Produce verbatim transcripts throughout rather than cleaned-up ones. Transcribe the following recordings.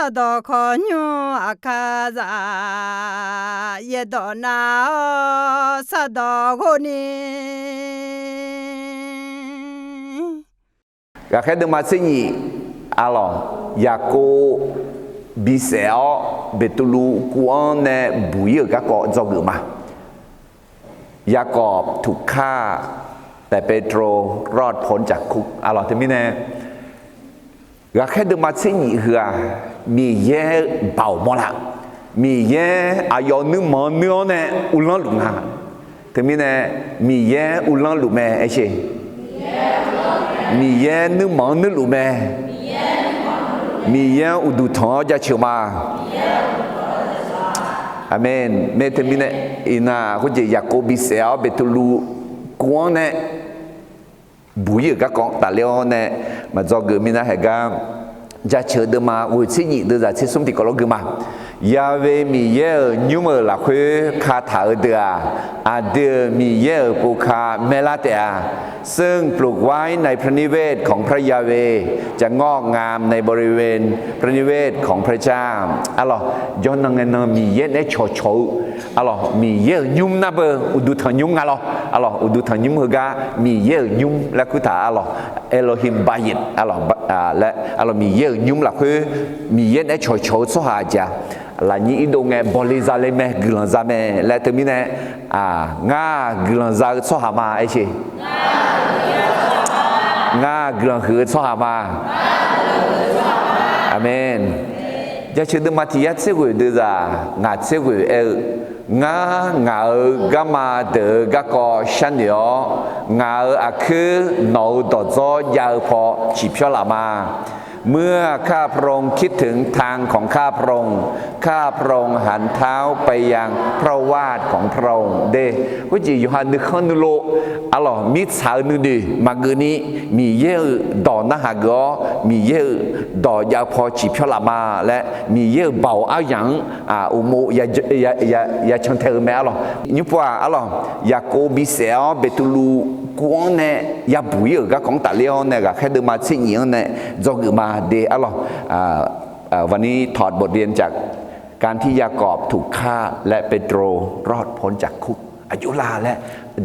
Sardawq khawqnymr aqkar zaq, yaerdawq nav-awr sardawq ghov ni. Ghaqkhaer deuvma tser nyif, arlawq, Yaqkov bisaef-awr Beqtuvluv kuv-anr nae buq-ir-euq garkawv dzawgeuf ma. ประกาศ แต่เปโตรรอดพ้นจากคุก arlawq. Teumirnae, ghaqkhaer deuvma tser nyif heu-aq, Miqyaer-eu baoq mawrlar. Miqyaer aqyawf nuirmanq-anr nuir-awr nae uvlanr luf nga. Teumirnae, Miqyaer uvlanr luf mae, aer sher. Miqyaer nuirmanq-anr nuirluf mae. Miqyaer-anr uqduq tanq-awr jaceuq ma. Aqmeq. Mae teumirnae, iqnan khoerjeq Yaqkov bisaef-awr Beqtuvluv kuv-anr nae buq-ir-euq garkawv tafler-awr nae maqdzawgeuf mirnae haeq gar, jaceuq deuvma ghoeq tser nyif deuvzaq tser smr tiqkawv lawr gui ma. Yahweh Miqyaer-euq nymr-euq lafkhoer kataq-eu deuq-aq, aqdui-euq Miqyaer-euq pov ka maerlar taef-a. ซึ่งปลูกไว้ในพระนิเวศของพระยาเวห์ จะงอกงามในบริเวณพระนิเวศของพระเจ้า arlawq. Jawrnan ngae nan Miqyaer naeq-aer cawqcawq-eu, arlawq, Miqyaer-euq nymr nar beu uqduq tanqnymr nga lawr, arlawq. Uqduq tanqnymr heugar Miqyaer-euq nymr laer kurtaq, arlawq, Elohim Bayit, arlawq, laer, arlawq, Miqyaer-euq nymr lafkhoer Miqyaer naeq-aer cawqcawq-eu tsawrhaq aqjeq-a, lafnyir irdov ngae bawle za le mae, guiqlanq za mae laer teumirnae, ngar guiqlanq za-eu tsawrhaq ma, aer sher. Ngar guiqlanq huiq-eu tsawrhaq ma. Aqmeq. Jaceuq deuvma tiq yar tser ghoeq deuvzaq ngaq tser ghoeq aer-eu, Ngar ngaq-euq garma deuq-eu garkawv sharnoeq-awr, ngaq-euq aqkuir nawq-euq dawqdzawr jav-eu paw ciqpyawr laf ma. เมื่อข้าพระองค์คิดถึงทางของข้าพระองค์ ข้าพระองค์หันเท้าไปยังพระวาทของพระองค์ de. Khoerjeq yawqha nuikhanr nuilov, arlawq, mirtsaq-eu nuinoeq maqgeuf ni, Miqyaer-euq dawq narhaq geuf-awr, Miqyaer-euq dawq jav-eu paw ciqpyawr laf ma laer, Miqyaer-euq baoq aryaq-anr uqmov yacan tae-eu mae, arlawq. Nymrpov-aq, arlawq, Yaqkov bisaef-awr Beqtuvluv kuv-anr nae yabuq-ir-euq garkawv-anr tafler-awr nae, ghaqkhaer deuvma tser nyif-anr nae dzawgeuf ma de, arlawq. วันนี้ถอดบทเรียนจากการที่ยากอบถูกฆ่า และเปโตรรอดพ้นจากคุก aqjox la laer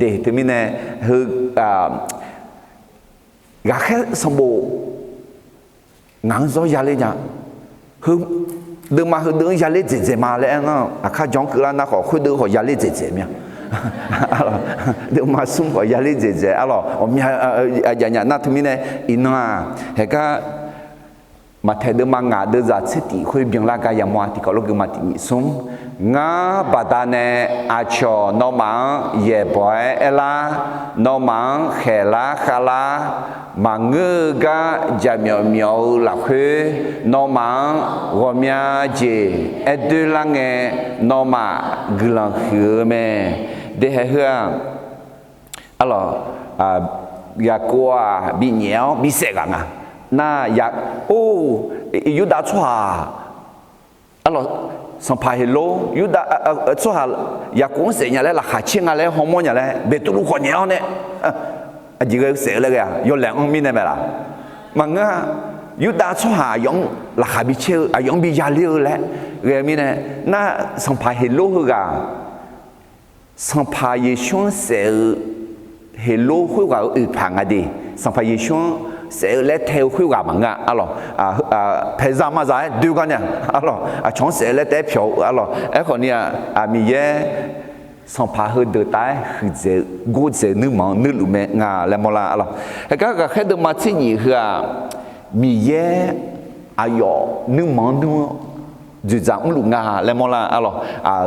de. Teumirnae, heu ghaqkhaer sanqbof ngaq-anr zawr yaler nya. Heu deuvma heudeuq-anr yaler dzaeqdzaeq ma laer aer nar, aqkar jan-anr keuvlar nar khawf, khoerdeuq khawf yaler dzaeqdzaeq mya. Deuvma smr khawf yaler dzaeqdzaeq, arlawq, aqmya aqjaf nya nar teumirnae, iqnan-aq, haeqgar Maqtaeq deuvma ngaq deuvzaq tser tif khoer byanlar gar yamawr-a. Tiqkawv lawr gui ma, tiq nyiq smr. Ngar baqdanae aqcawq nawmaf-anr yaeqbawq-aer aerlar, nawmaf-anr khaeqlar khavlar, maqngeur-eu gar jaqmyawf myawf-eu lafkhoer, nawmaf-anr ghawqmya jeq aer doerlar ngae, nawmaf guiqlanq huiq-eu mae. Dehaeq heu-aq, arlawq, Yaqkov-aq binyaef-awr bisaef ghaq nga. Nar, or, Yurdav tsawrhaq, arlawq, sanqpaq Heqlor, Yurdav tsawrhaq Yaqkov-anr saef nya laer laqkhaq caer nga laer hawmawr nya laer Beqtuvluv khawf nyaef-awr nae, aqjeq ghae-eu saef-eu laer ghae-a, yawlaeq-anr mirnae mae laq? Maqngeur-a. Yurdav tsawrhaq aqyawf-anr laqkhaq bi caer-eu, aqyawf-anr bi yaler-eu laer ghae-eu mirnae, nar, sanqpaq Heqlor heughaq Sanqpaq Yeqsur-anr saef-eu Heqlor khoerghaq-euq oeqpaq nga de. Sanqpaq Yeqsur-anr saef-eu laer tae-eu khoerghaq maqngeur-a, arlawq, paeqzaq maqzaq-aer doe gar nya, arlawq, aqcawq-anr saef-eu laer taef-aer pyawq-eu, arlawq, aerkhawf ni-aq, Miqyaer sanqpaq heudeuq taf-aer huiqdzaeq-eu gordzaeq-eu nuirmanq-anr nuirluf mae nga laer mawrlar, arlawq. Heugar ghaqkhaer deuvma tser nyif heu-aq, Miqyaer aqyawf nuirmanq-anr nuir-awr dzoeqdzaq mrluf nga laer mawrlar, arlawq.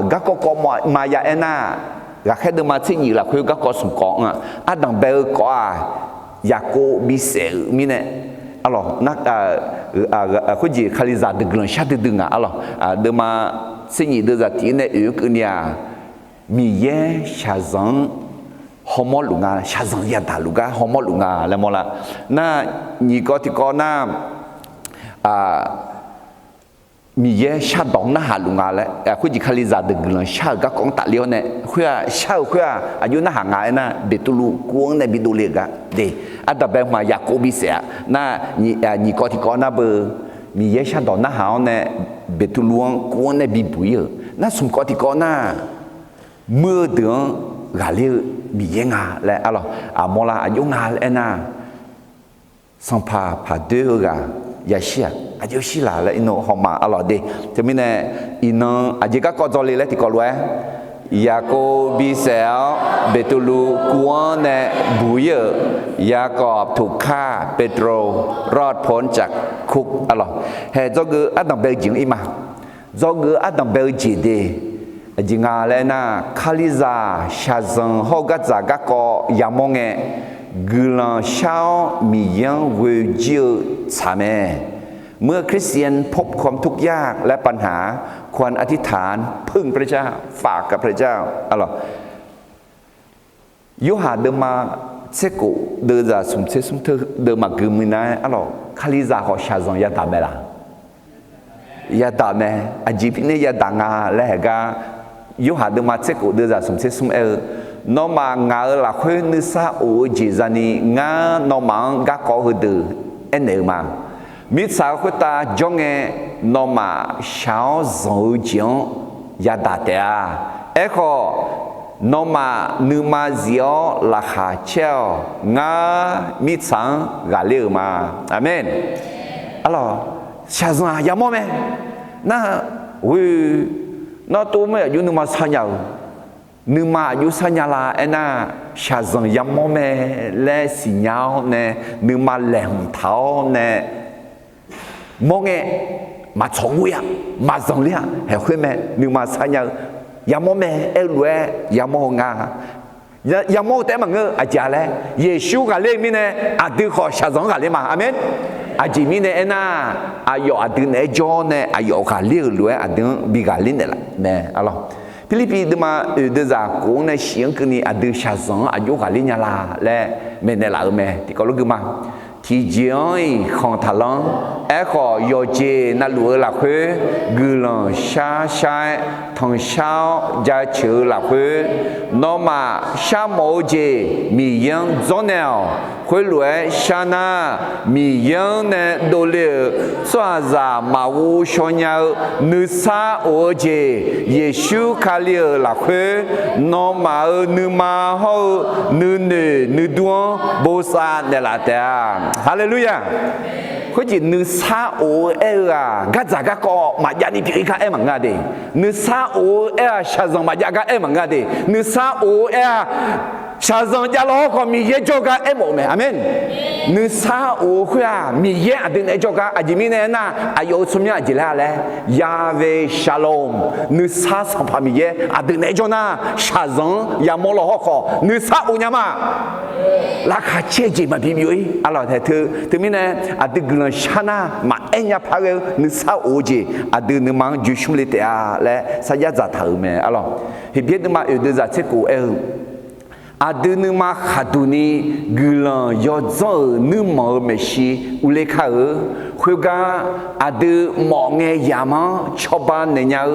Garkawv kawv maqya aernar, ghaqkhaer deuvma tser nyif lafkhoer garkawv smq kawv-anr-aq, ardanq bae-eu kawv-aq, Yaqkov bisaef-euq mirnae, arlawq, khoerjeq Kalizaq deuq guiqlanq shar duidui nga, arlawq. Deuvma tser nyif deuvzaq tiq-ir nae oeq-eu keuvni-aq, Miqyaer shaqzanq-anr hawmawr luf nga, shaqzanq yadaq luf gar hawmawr luf nga laer mawrlar. Nar, nyiq kawv tiqkawv nar, Miqyaer shardawq-anr narhaq luf nga laer, khoerjeq Kalizaq deuq guiqlanq shar-euq garkawv-anr tafler-awr nae, khoer-aq, shar-euq khoer-aq, aqjox narhaq nga aernar, Beqtuvluv kuv-anr nae bidov le-euq gar de. Ardanq bae hmq-aq Yaqkov bisaef-a. Nar, nyiq kawv tiqkawv nar beu, Miqyaer shardawq narhaq-awr nae Beqtuvluv-anr kuv-anr nae bibuq-ir-euq nar, smq kawv tiqkawv nar, muir-eu deuq-anr ghaqler-eu Miqyaer nga laer arlawq. Aqmawr lar aqjox nga laer aernar, sanqpaq paq doer-eu ghaq yashir-aq, aqjox shir laq laer iqnan hawma arlawq de. Teumirnae iqnan aqjeq garkawv dzawle laer tiqkawv lof-aer, Yaqkov bisaef-awr Beqtuvluv kuv-anr nae buq-ir-euq, ประกาศ Petrus รอดพ้นจากคุก arlawq. Haeq dzawgeuf ardanq bae-eu jeq-anr ir ma. Dzawgeuf ardanq bae-eu jeq de. Aqjeq nga laer aernar, Kalizaq shaqzanq hawr-eu gardzaq garkawv yamawr ngae, guiqlanq shar-awr Miqyaer-anr ghoe jir-eu tsaq mae. เมื่อคริสเตียนพบความทุกข์ยากและปัญหา ควรอธิษฐานพึ่งพระเจ้า ฝากกับพระเจ้า arlawq. Yorhaq deuvma tserkhof deuvzaq smq tser smr teu deuv maqgui muiq nar-aer arlawq, Kalizaq khawf shaqzanq yadaq mae laq? Yadaq mae. Aqjeq mirnae yadaq nga laer haeq gar, Yorhaq deuvma tserkhof deuvzaq smq tser smr aer-eu, nawmaf ngaq-euq lafkhoer nuisar of-eu jeq zani ngar nawmaf-anr garkawv heudeuq aernaeq-eu ma. Mirtsaq-eu khoertav jawr ngae, nawmaf shaq-awr zanq-eu jeq-anr yadaq taef-a. Aerkhawf, nawmaf nuima zif-awr laqkhaq caer-awq. Ngar mirtsaq-anr ghaqler-euq ma. Aqmeq. Arlawq, shaqzanq-aq yamawr mae. Nar, ghoe, nar tov mae aqjox nuima sar nya-euq. Nuima aqjox sar nya la aernar, shaqzanq yamawr mae laer siqnya-awr nae, nuima laeqhmq taq-awr nae mawr ngae, maqtsawq ghoe-a, maqzanq ler-a, haeq khoer mae nuima sar nya-eu. Yamawr mae aer-eu lof-aer yamawr-eu nga. Yamawr-eu taef-aer maqngeur-eu aqjeq-a laer, Yeqsur ghaqler-eu mirnae aqdui khawf shaqzanq-anr ghaqler ma. Aqmeq. Aqjeq mirnae aernar, aqyawf aqdui naeq-aer jawr nae aqyawf ghaqler-euq lof-aer aqdui-anr bi ghaqler naeqlaf mae arlawq. Pirlirpiv deuvma oeq deuvzaq khof-anr nae shif-anr keuvni aqdui shaqzanq-anr aqjox ghaqler nya la laer maeqnaeq laf-euq mae. Tiqkawv lof gui ma. Tiqjeq-anr-iq khanq taqlanr. Aerkhawf, yawqjeq navluf-eu lafkhoer guiqlanq shar shar-aer tanqshar-awr jaceuq-eu lafkhoer, nawmaf sharmawf-eu jeq Miqyaer-anr dzawrnaeq-awq. Khoerlof-aer shar nar, Miqyaer-anr nae dovle-euq tsawrhaqzaq maqghov shaw nya-eu nuisar of-eu jeq, Yeqsur Kali-euq lafkhoer nawmaf-euq nuima hawr-eu nuinoeq nuidur-anr bosav naeqlaf taef-a. Haleluya! Khoerjeq nuisar of-eu aer-eu-aq, gardzaq garkawv maqjav ni pyeuf-ir gar aer maqngeur-a de. Nuisar of-eu aer-aq, shaqzanq maqjav gar aer maqngeur-a de. Nuisar of-eu aer-aq, shaqzanq javlaw hawrkhawf Miqyaer jawrgar aermawf-eu mae. Aqmeq. Nuisar of-eu khoer-aq, Miqyaer aqdui naeq-aer jawrgar. Aqjeq mirnae aernar, aqyawf-euq tsawrmyanr aqjeq laer-a laer, Yahweh Shalom, nuisar Sanqpaq Miqyaer aqdui naeq-aer jawr nar, shaqzanq-anr yamawr law hawrkhawf nuisar of nya ma. Laqkhaq caer-eu jeq maqbi byov-ir arlawq tae teu. Teumirnae aqdui guiqlanq shar nar maqaer nya par ghae-eu nuisar of-eu jeq aqdui nuima-anr joe shmr le taef-a laer sarjax dzaqtaq-euq mae arlawq. Heqbyaer deuvma oeq deuvzaq tserkhof aer-eu, aqdui nuima khaqduq ni guiqlanq yawdzanr-euq nuirmanq-euq maeqshi urler kar-eu. Khoergar aqdui mawf ngae yamq-anr cawba naeq nya-eu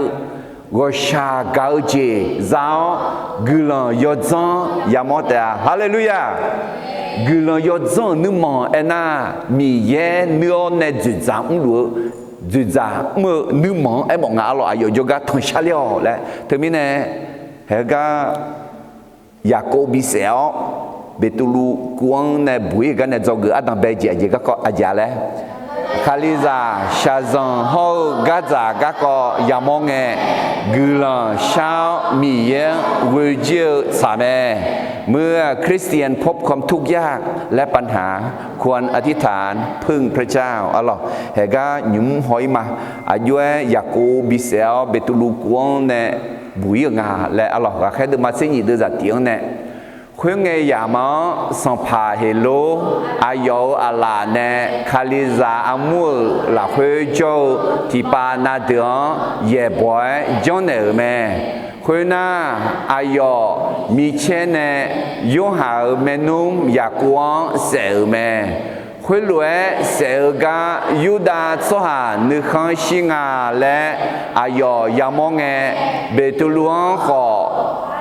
ghawqshaq gaq-eu jeq za-awr, guiqlanq yawdzanr yamawr taef-a. Haleluya! Guiqlanq yawdzanr-euq nuirmanq aernar, Miqyaer nuir-awr nae dzoeqdzaq mrluf-eu, dzoeqdzaq mr-eu nuirmanq-anr aermawf nga arlawq. Aqyawf jawrgar tanqshar ler-awq laer. Teumirnae, haegar Yaqkov bisaef-awr Beqtuvluv kuv-anr nae buq-ir-euq gar nae dzawgeuf ardanq bae jeq aqjeq garkawv aqjeq-a laer, Kalizaq shaqzanq hawr-eu gardzaq garkawv yamawr ngae, guiqlanq shar-awr Miqyaer-anr ghoe jir-eu tsaq mae. เมื่อคริสเตียนพบความทุกข์ยากและปัญหา ควรอธิษฐานพึ่งพระเจ้า arlawq. Haegar nymq mr haw-ir ma. Aqjox-aer Yaqkov bisaef-awr Beqtuvluv kuv-anr nae buq-ir-euq nga laer arlawq. Ghaqkhaer deuvma tser nyiq deuvzaq tif-anr nae, khoerngae yamq-anr sanqpaq Heqlor aqyawf-euq aqlaf nae Kalizaq armur-euq lafkhoer jawr-eu tiqpav na deuq-anr yaeqbawq-aer janrnaeq-euq mae. Khoernar, aqyawf micaer nae Yorhaq-euq maernmr Yaqkov-anr saef-euq mae. Khoerlof-aer saef-eu gar Yurdav tsawrhaq nuikhanr shir nga laer aqyawf yamawr ngae, Beqtuvluv-anr khawf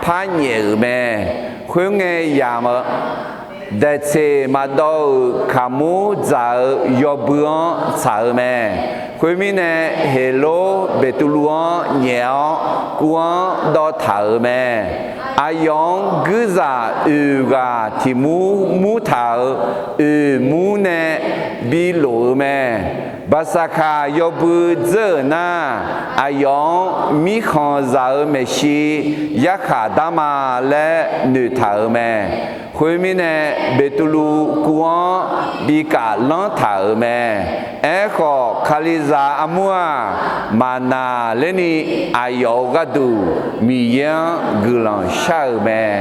par nyaef-euq mae. Khoerngae yamq-eu daeqtseq maqdawv-euq kaqmur dzaq-eu yawbui-anr tsaq-eu mae. Khoermirnae, Heqlor Beqtuvluv-anr nyaef-awr kuv-anr dawv taq-euq mae. Aqyawf-anr guirzaq oeq ghaq tiq mur mur taq-euq oeq mur nae bi lof-eu mae. Baqsaqkaq yawbui dzeur-euq nar, aqyawf-anr mirkhanqzaq-euq maeqshi yarkhaq dar ma laer noeqtaq-euq mae. Khoermirnae, Beqtuvluv kuv-anr bi kaf lanr taq-euq mae. Aerkhawf, Kalizaq armur-aq, maqnaqlerni aqyawf-euq gharduq Miqyaer-anr guiqlanq shar-euq mae.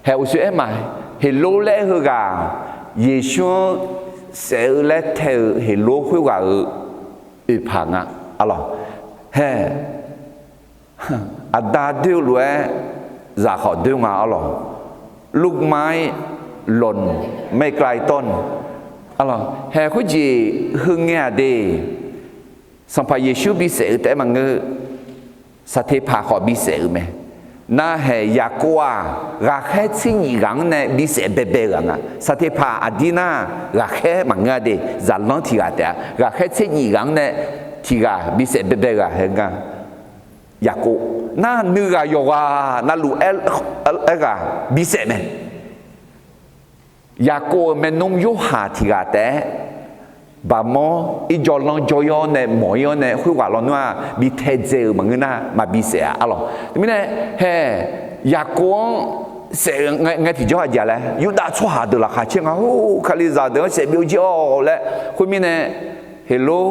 Haeq uqshoe aer ma, Heqlor laer aer heughaq, Yeqsur-anr saef-eu laer tae-eu Heqlor khoerghaq-euq oeqpaq nga. Arlawq, haeq, aqda doer-eu lof-aer zaq khawf doer nga. Arlawq, ลูกไม้หล่นไม่ไกลต้น. Arlawq, haeq khoerjeq heu ngae-aq de, Sanqpaq Yeqsur bisaef-eu taef-aer maqngeur, saqteqpaq khawf bisaef-euq mae. Nar haeq Yaqkov-aq, ghaqkhaer tser nyif ghaq-anr nae bisaef baebae-eu ghaq nga. Saqteqpaq aqdir nar, ghaqkhaer maqngeur-a de, zaqlanr tiq ghaq taef-a. Ghaqkhaer tser nyif ghaq-anr nae tiq ghaq bisaef baebae ghaq hae nga. Yaqkov nar, nuighaq yawqghaq navluf aer, aer ghaq bisaef mae. Yaqkov-euq maernmr Yorhaq tiq ghaq taef-aer, baqmawr irjawvlanr jawr-ir-awr nae mawq-ir-awr nae khoerghaq lawnmr-aq bi taedzae-euq maqngeur nar, maqbi saef-a. Arlawq, teumirnae, haeq, Yaqkov-anr saef-eu ngae tiqjawr aqjeq laer, Yurdav tsawrhaq deuq laqkhaq caer nga. Or, Kalizaq deuq-anr saef byov jir-awq laer. Khoermirnae, Heqlor,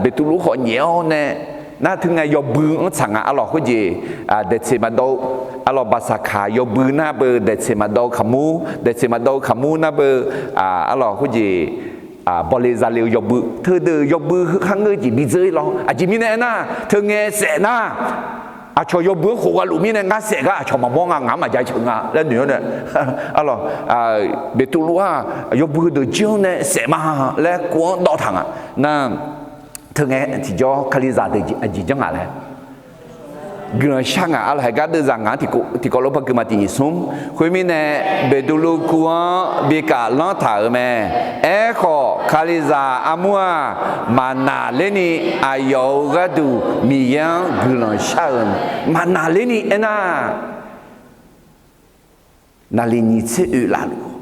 Beqtuvluv khawf nyaef-awr nae, nar teu ngae yawbui-anr tsaq nga. Arlawq, khoerjeq, daeqtseq maqdawv-eu, arlawq, Baqsaqkaq yawbui nar beu daeqtseq maqdawv-eu kaqmur, daeqtseq maqdawv-eu kaqmur nar beu, arlawq, khoerjeq, bawle zale-eu yawbui, teudeuq yawbui heu kharngeur jeq bidzeur-ir lawr. Aqjeq mirnae aernar, teu ngae saef nar, aqcawq yawbui-anr khof gha luf mirnae ngar saef gar aqcawq maqmawr nga, ngaq-anr maqja ceuq nga laer noeq-awr nae, arlawq, Beqtuvluv-aq yawbui heudeuq jir-anr nae saef ma laer kov-anr dawv taq nga. Nar, teu ngae tiqjawr Kalizaq deuq aqjeq janr ngaq laer, guiqlanq shar ngaq. Arlawq, haeq gar deuvzaq ngaq-anr tiqkawv lof par gui ma, tiq nyiq smr. Khoermirnae, Beqtuvluv kuv-anr bi kaf lanr taq-euq mae. Aerkhawf, Kalizaq armur-aq, maqnaqlerni aqyawf-euq gharduq Miqyaer-anr guiqlanq shar-euq mae. Maqnaqlerni aernar, naqliq nyiq tser oeq laf luf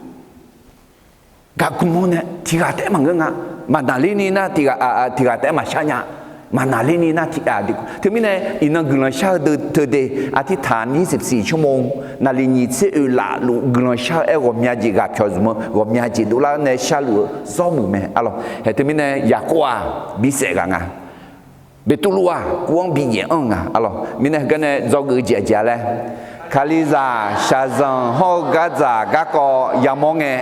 gaqgmr-awr nae tiq ghaq taef-aer maqngeur nga. Maqnaqlerni nar tiq ghaq, tiq ghaq taef-aer maqshar nya. Maqnaqlerni nar tiq ghaq, teumirnae iqnan guiqlanq shar-eu deuq teu de, อธิษฐาน ยี่สิบสี่ชั่วโมง, naqliq nyiq tser oeq laf luf guiqlanq shar-eu aer ghawqmya jeq ghaq pyawq zmq-eu ghawqmya jeq dovlar-awr nae sharluf-eu zawrmuiq mae. Arlawq, haeq teumirnae Yaqkov-aq bisaef ghaq nga. Beqtuvluv-aq kuv-anr bi nyaef anr-eu nga. Arlawq, mirnae heugar nae dzawgeuf-eu jeq aqjeq-a laer, Kalizaq shaqzanq hawr-eu gardzaq garkawv yamawr ngae,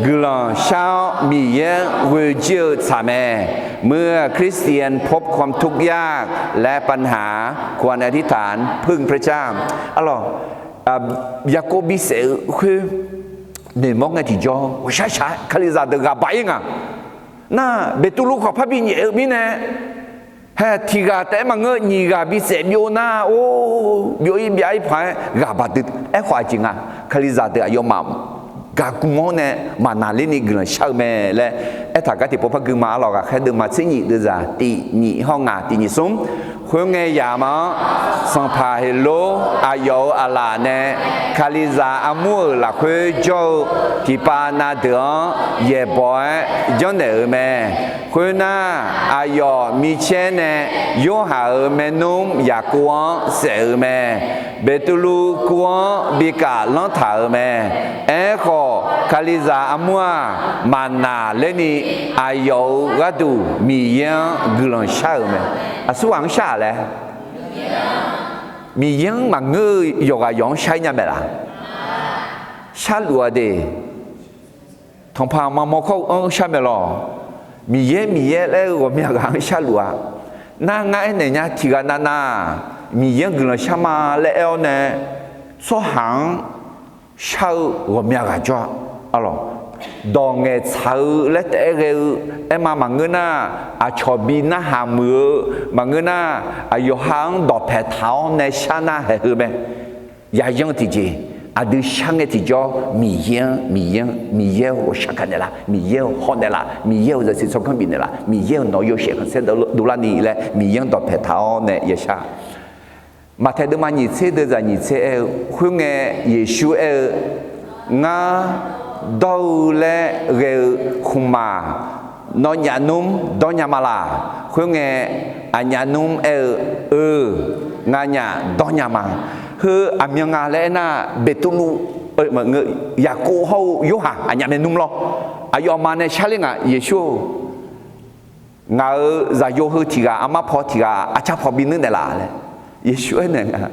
guiqlanq shar-awr Miqyaer-anr ghoe jir-eu tsaq mae. เมื่อคริสเตียนพบความทุกข์ยากและปัญหา ควรอธิษฐานพึ่งพระเจ้า. Arlawq, Yaqkov bisaef-eu khoer noeqmawr ngae tiqjawr ghawqshaq shaq-aer Kalizaq deuq ghaq baq-ir nga. Nar, Beqtuvluv khawf parbi nyaef-eu mirnae, haeq, tiq ghaq taef-aer maqngeur, nyiq ghaq bisaef byov nar, or, byov-ir byav-ir paq-aer ghaq baq dui. Aerkhawf aqjeq nga, Kalizaq deuq aqyawfmaf gaqgmr-awr nae maqnaqlerni guiqlanq shar-eu mae laer aertaq gar tiqpov par gui ma. Arlawq, ghaqkhaer deuvma tser nyif deuvzaq tiq nyif hawr ngaq tiq nyif smr. Khoerngae yamq-anr sanqpaq Heqlor aqyawf-euq aqlaf nae Kalizaq armur-euq lafkhoer jawr-eu tiqpav na deuq-anr yaeqbawq-aer janrnaeq-euq mae. Khoernar, aqyawf micaer nae Yorhaq-euq maernmr Yaqkov-anr saef-euq mae. Beqtuvluv kuv-anr bi kaf lanr taq-euq mae. Aerkhawf, Kalizaq armur-aq, maqnaqlerni aqyawf-euq gharduq Miqyaer-anr guiqlanq shar-euq mae. Aqsurghaq-anr shar-aq laer, Miqyaer-anr maqngeur-eu yawqghaq yawq-anr shar-ir nya mae laf? Sharluf-a de. Tanqpaq maqmaw kawr-eu anr-eu shar mae lawq. Miqyaer, Miqyaer laer-eu ghawqmya ghaq-anr sharluf-a. Nar, ngar aernaeq nya, tiq ghaq navnav-aq, Miqyaer-anr guiqlanq shar ma laer aer-awr nae, tsawrhaq-anr shar-eu ghawqmya ghaq jawr-a. Arlawq, dawq ngaeqtsaq-eu laer taef-aer ghae-eu aer ma maqngeur nar, aqcawq bi narhaq muiq-eu maqngeur nar, aqyawqha-anr dawqpae taq-awr nae shar nar haeq heu mae. Yaqyan tiqjeq, Aqdui shar ngae tiqjawr Miqyaer-anr, Miqyaer-anr, Miqyaer-euq ghawqshaq gaq naeqlaf, Miqyaer-euq haw naeqlaf, Miqyaer-euq zaqsiq tsawrganr bifnaeqlaf, Miqyaer-euq nawq-eu yawshaef khanqsaer dovlar ni laer Miqyaer-anr dawqpae taq-awr nae yashar. Maqtaeq deuvma nyiq tser deuv zaq nyiq tser aer-eu, khoerngae Yeqsur aer-eu, Ngar dawr-eu laer ghae-eu khmqmaq nawnyaf nmr dawrnya ma laq? Khoerngae aqnyaf nmr aer-eu, Eu, nganyaf dawrnya ma. Heu aqmyan nga laer aernar, Beqtuvluv, Yaqkov hawr-eu Yorhaq aqnyaf mae nmr lawr. Aqyawfmaf nae sharler ngaq, Yeqsur-or, ngaq-euq zaqyo heu tiq ghaq, armar paw tiq ghaq, arcar paw bi nuir naeqlaf laer Yeqsur aernaeq nga,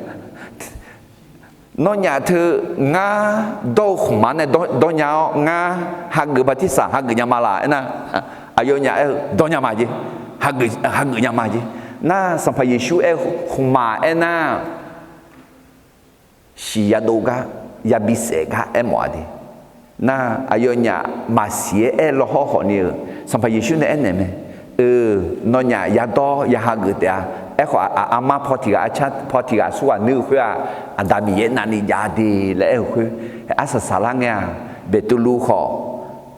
Nawnyaf teu ngar dawr-eu khmqmaq nae dawrnya-awr, ngar hageuf bartirsaq hageuf nya ma laq aernar, aqyawfnyaf aer-eu, Dawrnya ma jeq, hageuf nya ma jeq. Nar Sanqpaq Yeqsur aer-eu khmqmaq aernar, siq yadov gar, yabi saef gar aermawf-a de. Nar aqyawfnyaf maqsiq-aer aer law hawr khawf ni-euq, Sanqpaq Yeqsur nae aernaeq mae, Eu, nawnyaf yadawr ya hageuf taef-a. Aerkhawf, armar paw tiq ghaq, arcar paw tiq ghaq aqsurghaq nuir-eu khoer-aq, Aqda Miqyaer navni jav de laer aer-eu khoer, arsaq saqlar ngae-aq, Beqtuvluv khawf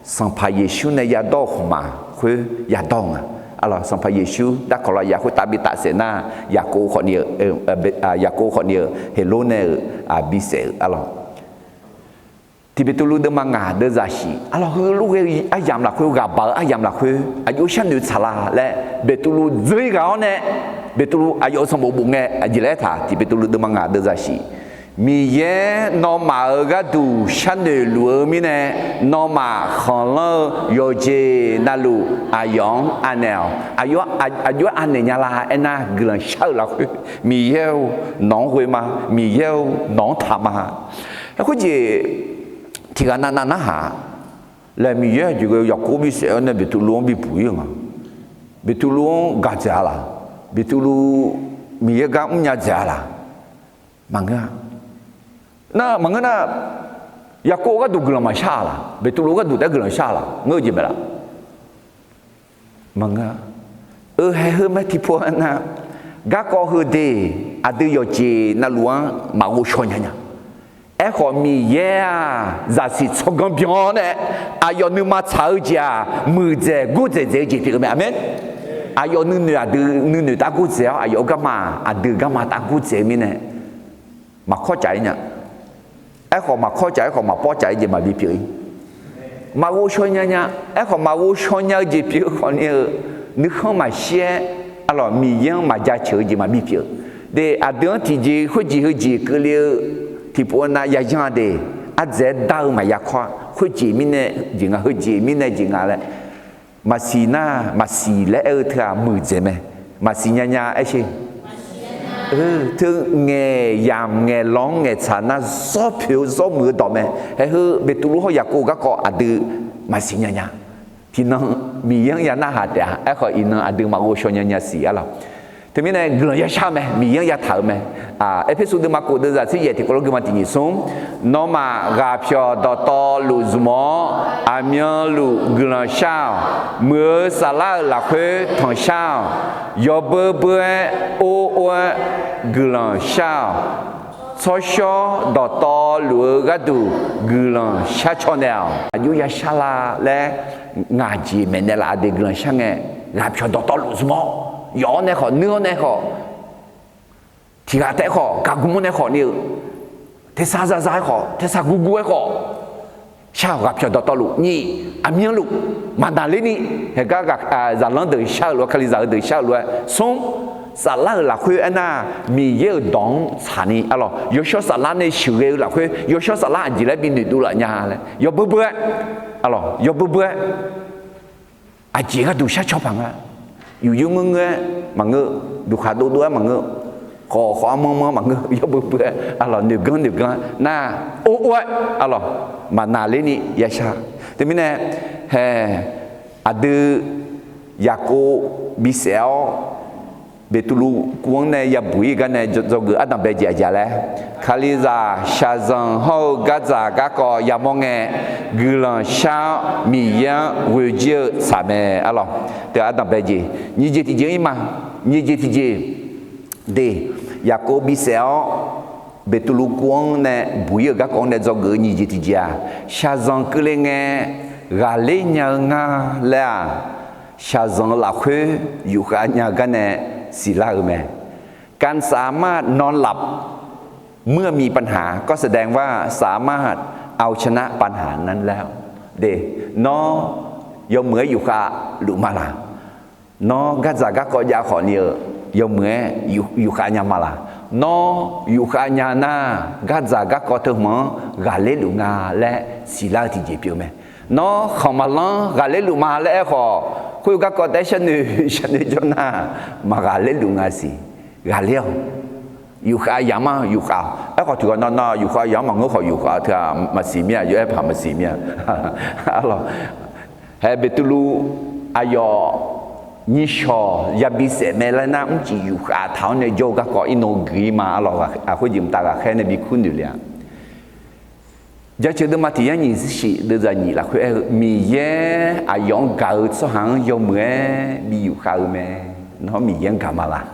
Sanqpaq Yeqsur nae yadawr-eu khmqmaq khoer yadawr-eu nga. Arlawq, Sanqpaq Yeqsur darkawq lafyaq khoertav bi tafsaef nar, Yaqkov khawf ni-eu, Yaqkov khawf ni-euq Heqlor nae-euq bisaef-eu arlawq. Tiq Beqtuvluv deuvma ngaq deuv zaqsiq arlawq, heulof ghae-eu aryamq lafkhoer, ghaqbaq-eu aryamq lafkhoer aqjox sharnoeq tsaqla laer Beqtuvluv dzeur-ir ghaq-awr nae, Beqtuvluv aqyawf-euq sanqbof bof ngae aqjeq laer aertaq, Tiq Beqtuvluv deuvma ngaq deuv zaqsiq, Miqyaer nawmaf-euq gharduq sharnoeq luf-eu mirnae, nawmaf khanqlanr-eu yawqjeq navluf aqyawf-anr anaeq-awq. Aqjox-aer anaeq nya la aernar, guiqlanq shar-eu lafkhoer, Miqyaer-or, nawq-anr ghoe ma. Miqyaer-or, nawq-anr taq ma. Khoerjeq tiq ghaq navnav narhaq laer, Miqyaer aqjeq ghae-eu Yaqkov bisaef-awr nae Beqtuvluv-anr bibuq-ir-eu nga. Beqtuvluv-anr gaq dzaeq-a laq? Beqtuvluv Miqyaer gar mrnya dzaeq-a laq? Maqngeur-a. Nar maqngeur nar, Yaqkov gharduq guiqlanq maqshar-a laq? Beqtuvluv gharduq taef-aer guiqlanq shar-a laq? Ngeur-eu jeq mae laf? Maqngeur-a. Eu, haeq heu mae tiqpov-aer nar, garkawv heu de, aqdui yawqjeq navluf-anr maqghov shaw nya nya. Aerkhawf, Miqyaer-aq, zaqsiq tsawrganr byan-awr nae, aqyawf nuima tsaq-eu jeq-aq, muiqdzaeq gordzaeq dzaeq-eu jeq pyeuf-eu mae. Aqmeq. Aqyawf nuinoeq aqdui nuinoeq tav gordzaeq-awr, aqyawf-euq garma aqdui garma tav gordzaeq-eu mirnae, maqkawr caf-ir nya. Aerkhawf, maqkawr caf, aerkhawf maqpawr caf-ir jeq maqbi pyeuf-ir. Maqghov shaw nya nya. Aerkhawf, maqghov shaw nya-eu jeq pyeuf-eu khawf ni-eu, nuikhanr maqshir-aer, arlawq, Miqyaer-anr maqjaceuq-eu jeq maqbi pyeuf. De, aqdui-anr tiqjeq khoerjeq heujeq keuvle-eu tiqpov-aer nar, yayanr-a de, ardzaeq-aer dar-eu maqya kawr-a. Khoerjeq mirnae jeq nga, heujeq mirnae jeq nga laer maqsiq nar, maqsiq laer aer-eu teu-aq muiqdzaeq mae. Maqsiq nya nya aer sher. Teu ngaeq yamq ngaeq lawq-anr ngaeqtsaq nar, zawr poeq-eu zawr muiq-eu dawq mae. Haeq heu Beqtuvluv hawr Yaqkov garkawv aqdui maqsiq nya nya. Tiqnan Miqyaer-anr ya narhaq taef-a. Aerkhawf, iqnan aqdui maqghov shaw nya nya siq arlawq. Teumirnae guiqlanq yashar-eu mae, Miqyaer-anr yataq-euq mae. Erpersu deuvma kof deuv zaq tser yaef tiqkawv lof guiqma tiq nyiq smr, nawmaf ghaqpyawq dawqtawvluf zmq-awr, aqmyanluf guiqlanq shar-awq. Muiq-eu saflar-euq lafkhoer tanqshar-awq. Yawbeur beur-aer or or-aer guiqlanq shar-awq. Tsawrshawr dawqtawvluf-eu gharduq guiqlanq shar caw naeq-awq. Aqjox yashar la laer ngaq jeq maeqnaeq laf-a de guiqlanq shar ngae, ghaqpyawq dawqtawvluf zmq-awr, yawf-awr nae khawf, nuir-awr nae khawf, tiq ghaq taef-aer khawf, gaqgmr-awr nae khawf ni-eu, tersar zarzar-aer khawf, tersar gurgur-aer khawf, shar-awq. Ghaqpyawq dawqtawvluf nyiq, aqmyanluf maqnaqlerni, haeqgar zaqlanr deuq shar-eu lof-aer, Kalizaq-eu deuq shar-eu lof-aer smr, saflar-euq lafkhoer aernar, Miqyaer-euq dawq-anr tsaqni arlawq, yawshawr saflar nae sheuqghae-eu lafkhoer yawshawr saflar aqjeq laer binoeq dovlaf nya laer yawbeur beur-aer, arlawq, yawbeur beur-aer aqjeq gharduq shar caw paq nga. Yufyur ngeur ngeur-aer maqngeur, duqkhaq dovdov-aer maqngeur, khawf khawf-anr manr manr-anr maqngeur, yawbeur beur-aer arlawq, noeqganr noeqganr nar, or or-aer arlawq, maqnaqlerni yashar. Teumirnae, haeq, aqdui Yaqkov bisaef-awr, Beqtuvluv kuv-anr nae yabuq-ir gar nae dzawgeuf ardanqbae jeq aqjeq laer, Kalizaq shaqzanq hawr-eu gardzaq garkawv yamawr ngae, guiqlanq shar-awr Miqyaer-anr ghoejir-eu tsaq mae arlawq. Teu ardanqbae jeq nyiq jeq tiqjeq-ir ma. Nyiq jeq tiqjeq de, Yaqkov bisaef-awr Beqtuvluv kuv-anr nae buq-ir-euq garkawv-anr nae dzawgeuf-eu nyiq jeq tiqjeq-aq, shaqzanq keuvle ngae ghaqler nya-eu nga laer-aq, shaqzanq-eu lafkhoer yufkhav nya-eu gar nae siqlar-eu mae. การสามารถนอนหลับเมื่อมีปัญหาก็แสดงว่าสามารถเอาชนะปัญหานั้นแล้ว de. Nawr yawmuiq-aer yufkhav luf ma laq? Nawr gardzaq garkawv jav khawf ni-eu yawmuiq-aer yufkhav nya ma laq? Nawr yufkhav nya nar, gardzaq garkawv teu hmq-anr ghaqler luf nga laer siqlar-eu tiqjeq pyeuf mae. Nawr khanq maqlanr ghaqler luf ma laer aerkhawf, khoer garkawv taef-aer sharnoeq sharnoeq jawr nar, maqghaqler luf nga siq. Ghaqler-awq. Yufkhav yamq-anr yufkhav-awq. Aerkhawf tiqghaq nar nar yufkhav yamq-anr maqngeur khawf yufkhav teu-aq maqsiq mir-a, yawf-aer paq maqsiq mir-a. Arlawq, hae Beqtuvluv aqyawf nyiqshawq yabi saef mae laer nar, mrcif yufkhav taq-awr nae jawr-eu garkawv irnan guiq-ir ma. Arlawq, khoerjeq mqtav ghaqkhaer nae bikur noeq le-a. Jaceuq deuvma tiq yar nyiq zirshif deuvzaq nyiq lafkhoer aer-eu, Miqyaer aqyawf-anr gaq-eu tsawrhaq-anr yawmuiq-aer bi yufkhav-eu mae. Nawr Miqyaer-anr gaq ma laq?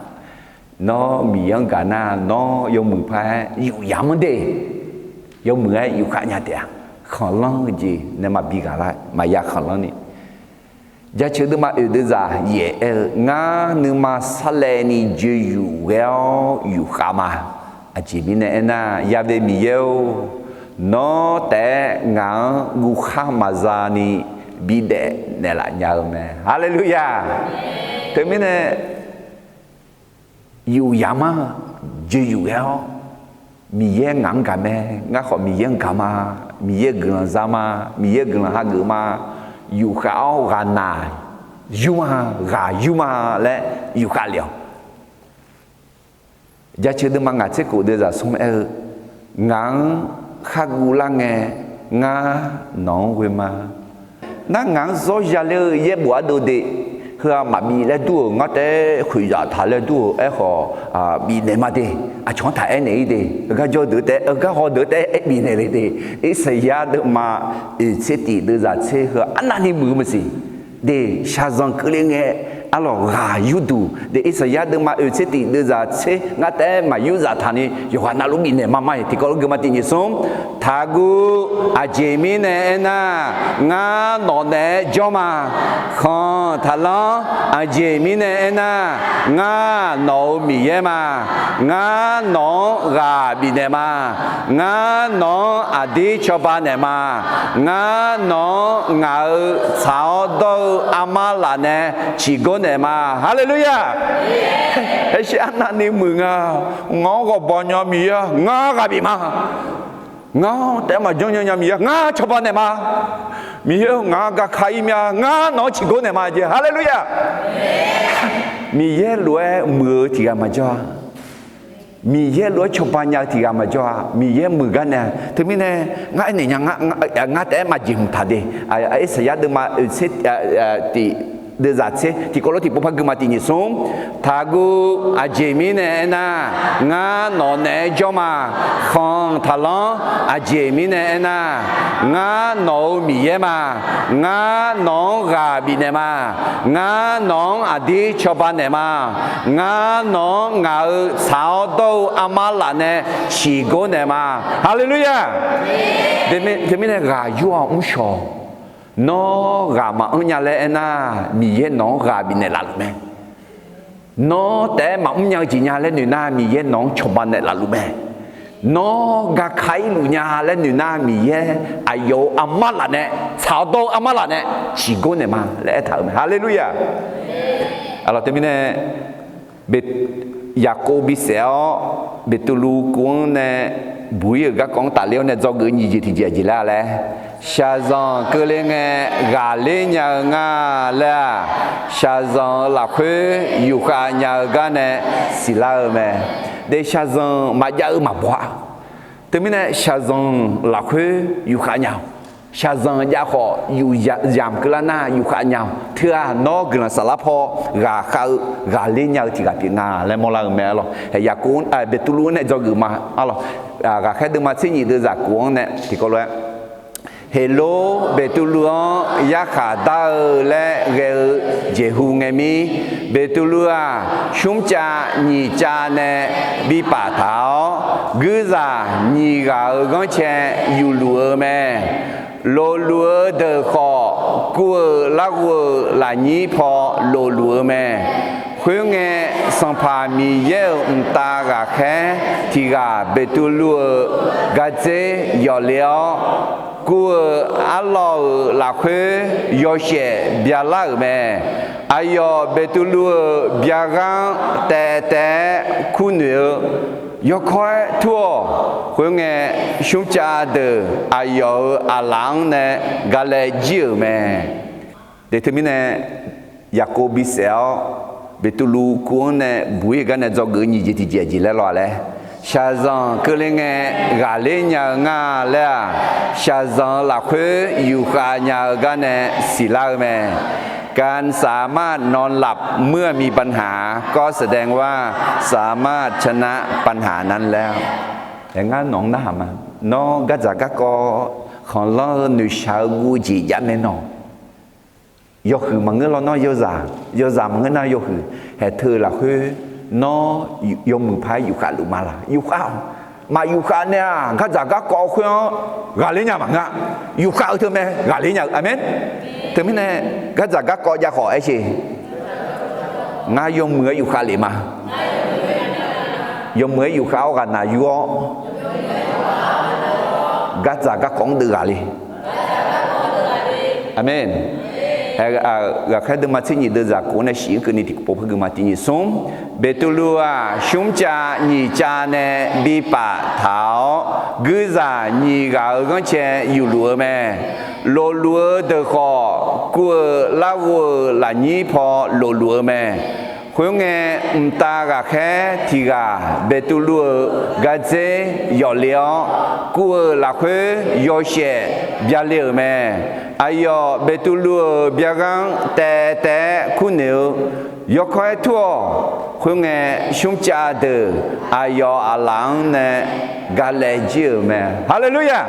Nawr Miqyaer-anr gaq nar, nawr yawmuiq paq-aer yuf yamq-anr de. Yawmuiq-aer yufkhav nya taef-a. Khanqlanr-eu jeq nae maqbi ghaq lar, maqya khanqlanr ni. Jaceuq deuvma oeq deuvzaq yaef aer-eu, Ngar nuima sarlaevni joeqyuf ghae-awr yufkhav ma. Aqjeq mirnae aernar, Ya've Miqyaer-or, nawr taef-aer ngaq-anr guvkhar maqza ni bidaef naeqlaf nya-eu mae. Haleluya! Teumirnae yuf yamq-anr joeqyuf ghae-awr, Miqyaer ngaq-anr gaq mae, ngar khawf Miqyaer-anr gaq ma, Miqyaer guiqlanq za ma, Miqyaer guiqlanq hageuf ma, yufkhav-awr ghaqnaq yur ma, ghaq yur ma laer yufkhav lef-awq. Jaceuq deuvma ngaq tser khof deuvzaq smr aer-eu, Ngaq-anr khar guvlar ngae, ngar nawq-anr ghoe ma. Nar ngaq-anr zawr ya ler-eu yaerbof ardov de, heu-aq maqbif laer dur-euq, ngar taef-aer khoeqzaq taq laer dur-euq, aerkhawf bifnaeq ma de. Aqcawq-anr taq aernaeq-ir de. Heugar jawr deuq taef-aer, heugar haw deuq taef-aer bifnaeq le de. Irsaqyar deuvma oeq tser tif deuvzaq tser heu arnavni muiq-eu maqsiq. De, shaqzanq keuvle ngae, arlawq ghaq yurduq. De, Irsaqyar deuvma oeq tser tif deuvzaq tser ngar taef-aer maqyur zaf taqni yawqghaq navluf bifnaeq ma ma-iq tiqkawv lof geufma tiq nyiq smr. Taqguv, aqjeq mirnae aernar, ngar nawq naeq-aer jawr ma. Khanq taqlanr, aqjeq mirnae aernar, ngar nawq-euq Miqyaer ma. Ngar nawq-anr ghaq bifnaeq ma. Ngar nawq-anr aqdir cawba naeq ma. Ngar nawq-anr ngaq-euq tsaq-awr dawr-eu armar laf nae ciqgor naeq ma. Haleluya! Aershir arnavni muiq nga. Ngaq-anr ghawqbawq nya Miqyaer-a, ngar ghaq bif ma. Ngar taef-aer maqjanr nya Miqyaer-a, ngar cawba naeq ma. Miqyaer-eu, ngaq-anr gaka-ir mir-a, ngar nawq-anr ciqgor naeq ma jeq. Haleluya! Miqyaer lof-aer muiq-eu tiq ghaq maqjawr-a. Miqyaer lof-aer cawba nya-eu tiq ghaq maqjawr-a. Miqyaer muiq gar nae, teumirnae ngar aernaeq nya, ngar taef-aer maqjeq hmq taq de. Irsaqyar deuvma oeq tser tif deuvzaq tser tiqkawv lof tiqpov par geufma tiq nyiq smr. Taqguv, aqjeq mirnae aernar, ngar nawq naeq-aer jawr ma. Khanq taqlanr, aqjeq mirnae aernar, ngar nawq-euq Miqyaer ma. Ngar nawq-anr ghaq bifnaeq ma. Ngar nawq-anr aqdir cawba naeq ma. Ngar nawq-anr ngaq-euq tsaq-awr dawr-eu armar laf nae ciqgor naeq ma. Haleluya! Teumirnae ghaq yur-awq mrshawq. Nawr ghaq maqanr nya laer aernar, Miqyaer nawq-anr ghaq bifnaeq laf luf mae. Nawr taef-aer maqmr nya-eu jeq nya laer noeq nar, Miqyaer nawq-anr cawba naeq laf luf mae. Nawr gaka-ir luf nya laer noeq nar, Miqyaer aqyawf-euq armar laf nae, tsaq-awr dawr-eu armar laf nae ciqgor naeq ma laer aertaq-euq mae. Haleluya! Arlawq teumirnae, Yaqkov bisaef-awr Beqtuvluv kuv-anr nae buq-ir-euq garkawv-anr tafler-awr nae dzawgeuf-eu nyiq jeq tiqjeq aqjeq laer laer, shaqzanq keuvle ngae ghaqler nya-eu nga laer-aq, shaqzanq-euq lafkhoer yufkhav nya-eu gar nae siqlar-eu mae. De, shaqzanq maqjav-eu maqbaw-a. Teumirnae shaqzanq lafkhoer yufkhav nya-awq. Shaqzanq jav khawf yuf yamq keuvlar nar yufkhav nya-awq. Teu-aq nawr guiqlanq saflar paw ghaq khav-eu ghaqler nya-eu tiq ghaq pyeuf nga laer mawrlar-eu mae. Arlawq, Yaqkov, Beqtuvluv-anr nae dzawgeuf ma. Arlawq, ghaqkhaer deuvma tser nyiq deuvzaq kof-anr nae tiqkawv lof-aer, Heqlor Beqtuvluv-anr yarkhaq dar-eu laer ghae-eu jeqhu ngae mir, Beqtuvluv-aq, smrcav nyiq cav nae bipaf taq-awr, guirzaq nyiq ghaq-euq ghanrcae yufluf-eu mae. Lofluf-eu deuq khawf, kuv-euq larghov-euq lafnyir paw lofluf-eu mae. Khoerngae, Sanqpaq Miqyaer-euq mqtav ghaqkhaer tiq ghaq Beqtuvluv-euq gardzer yawf le-awr, kuv-euq arlawr-euq lafkhoer yawshaef byalar-euq mae. Aqyawf Beqtuvluv-euq byarghanr-anr taev taev-aer kurnoeq-eu yawkawr-aer tur-awq. Khoerngae, smrcav deuq aqyawf-euq aqlaf-anr nae galae jir-euq mae. Deq teumirnae, Yaqkov bisaef-awr, Beqtuvluv kuv-anr nae buq-ir gar nae dzawgeuf-eu nyiq jeq tiqjeq aqjeq laer law-a laer, shaqzanq keuvle ngae ghaqler nya-eu ngar laer-aq, shaqzanq-euq lafkhoer yufkhav nya-eu gar nae siqlar-eu mae. การสามารถนอนหลับเมื่อมีปัญหาก็แสดงว่าสามารถชนะปัญหานั้นแล้ว Aer, ngar nawq-anr narhaq ma. Nawr gardzaq garkawv khanqlanr-eu noeqshaq-eu guv-eu jeq jav mae nawq. Yawhuiq maqngeur law nawr yawzaq, yawzaq maqngeur nar yawhuiq, haeq teu-eu lafkhoer nawr yawmuiq paq-aer yufkhav luf ma laq? Yufkhav-awq. Maq yufkhav nae-aq, gardzaq garkawv khoer-anr ghaqler nya maqngeur-a. Yufkhav-eu teumae ghaqler nya-eu. Aqmeq. Teumirnae, gardzaq garkawv jav khawf aer sheq, ngar yawmuiq-aer yufkhav lef ma. Yawmuiq-aer yufkhav-awr ghaqnaq yur-awr, gardzaq garkawv-anr deuv ghaqler. Aqmeq. Ghaqkhaer deuvma tser nyiq deuvzaq kof-anr nae shif-anr keuvni tiqpov par gui ma. Tiq nyiq smr, Beqtuvluv-aq, smrcav nyiq cav nae bipaf taq-awr, guirzaq nyiq ghaq-euq ghanrcae yufluf-eu mae. Lofluf-eu deuq khawf, kuv-euq larghov-euq lafnyir paw lofluf-eu mae. Khoerngae, mqtav ghaqkhaer tiq ghaq Beqtuvluv-euq gardzer yawf le-awr, kuv-euq lafkhoer yawshaef byale-euq mae. Aqyawf Beqtuvluv-euq byarghanr-anr taev taev-aer kurnoeq-eu yawkawr-aer tur-awq. Khoerngae, smrcav deuq aqyawf aqlaf-anr nae galae jir-euq mae. Haleluya!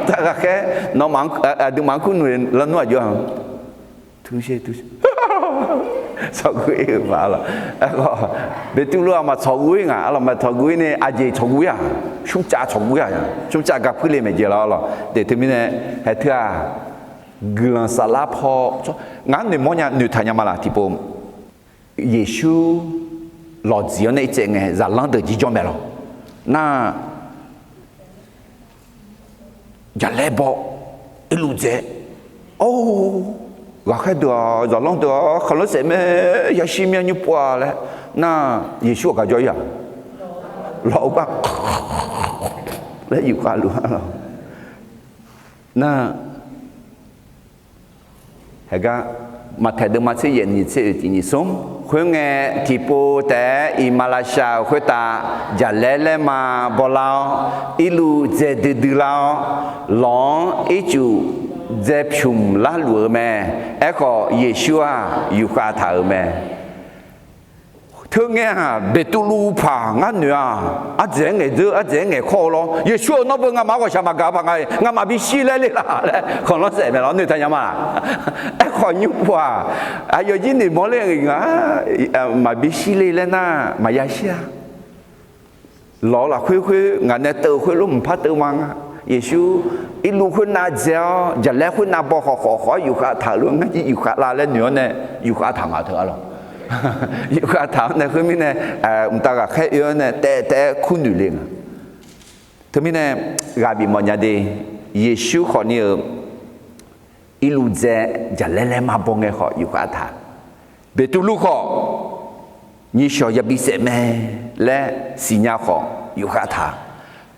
Mqtav ghaqkhaer nawmaf-anr, aqduimaf-anr kurnoeq lanr nmr aqjox-a. Tsawqguv-ir-euq ma arlawq. Aerkhawf, Beqtuvluv-aq maq tsawqguv-ir nga arlawq, maq tsawqguv-ir nae aqjeq tsawqguv-ir-aq, smrcav tsawqguv-ir-aq, smrcav garpuir le maeqjeq lawr arlawq. Deq teumirnae, haeq teu-aq, guiqlanq saflar paw, ngar noeqmawr nya noeqtaq nya ma laq tiqpov. Yeqsur lawqdziq-anr nae irtsaev ngae zaqlanr deuq jirjawr mae lawq. Nar, jaqlaer baw, irluf dzae. Or, ghaqkhaer deuq-aq, zaqlanr deuq-aq, khanqlanr saef mae, yashir mya nymr pov-a laer. Nar, Yeqsur-aq gaq jawr-ir-aq, lawq-eu gar laer yufkhav luf-a lawq. Nar, haeq gar, Maqtaeq deuvma tser yaef nyiq tser oeq tiq nyiq smr. Khoerngae, tiqpov taef-aer iqmalavshav-euq khoertav jaqlaer laerma bawlar-awr, irluf dzae duidui lar-awr, lawq-anr ircuf dzae pyumq larluf-eu mae. Aerkhawf, Yeqsur-aq yufkhav taq-euq mae. Teungae-aq, Beqtuvluv paq ngar noeq-aq, ardzaeq-aer ngaeqdzeur, ardzaeq-aer ngaeqkawr-eu lawr. Yeqsur-euq nawr beu ngamaf-anr ghawqshaq maqgaq-eu paq nga-iq, ngamaf bisiq laer le laf laer khanqlanr saef mae lawr, noeqtaq nya ma. Aerkhawf, nymr pov-aq, aqyawf jir noeqmawr ler nga, maqbisiq le laer nar, maqya shir-a. Lawq-eu lafkhoer khoer ngaq nae teuv-eu khoerlof mqpar teuv ma nga. Yeqsur irluf khoernav dzae-awr, jaqlaer khoernav baw khawf khawf khawf-awr yufkhav taq-euq lof ngar jir yufkhav la laer noeq-awr nae, yufkhav taq nga teu arlawq. Yufkhav taq-awr nae khoermirnae, mqtav ghaqkhaer oe-awr nae taev taev-aer kurnoeq le nga. Teumirnae, ghaq bifmawf nya de, Yeqsur khawfni-euq irluf dzae jaqlaer laerma baw ngae khawf yufkhav taq. Beqtuvluv khawf, nyiqshawq yabi saef mae laer siqnya khawf yufkhav taq.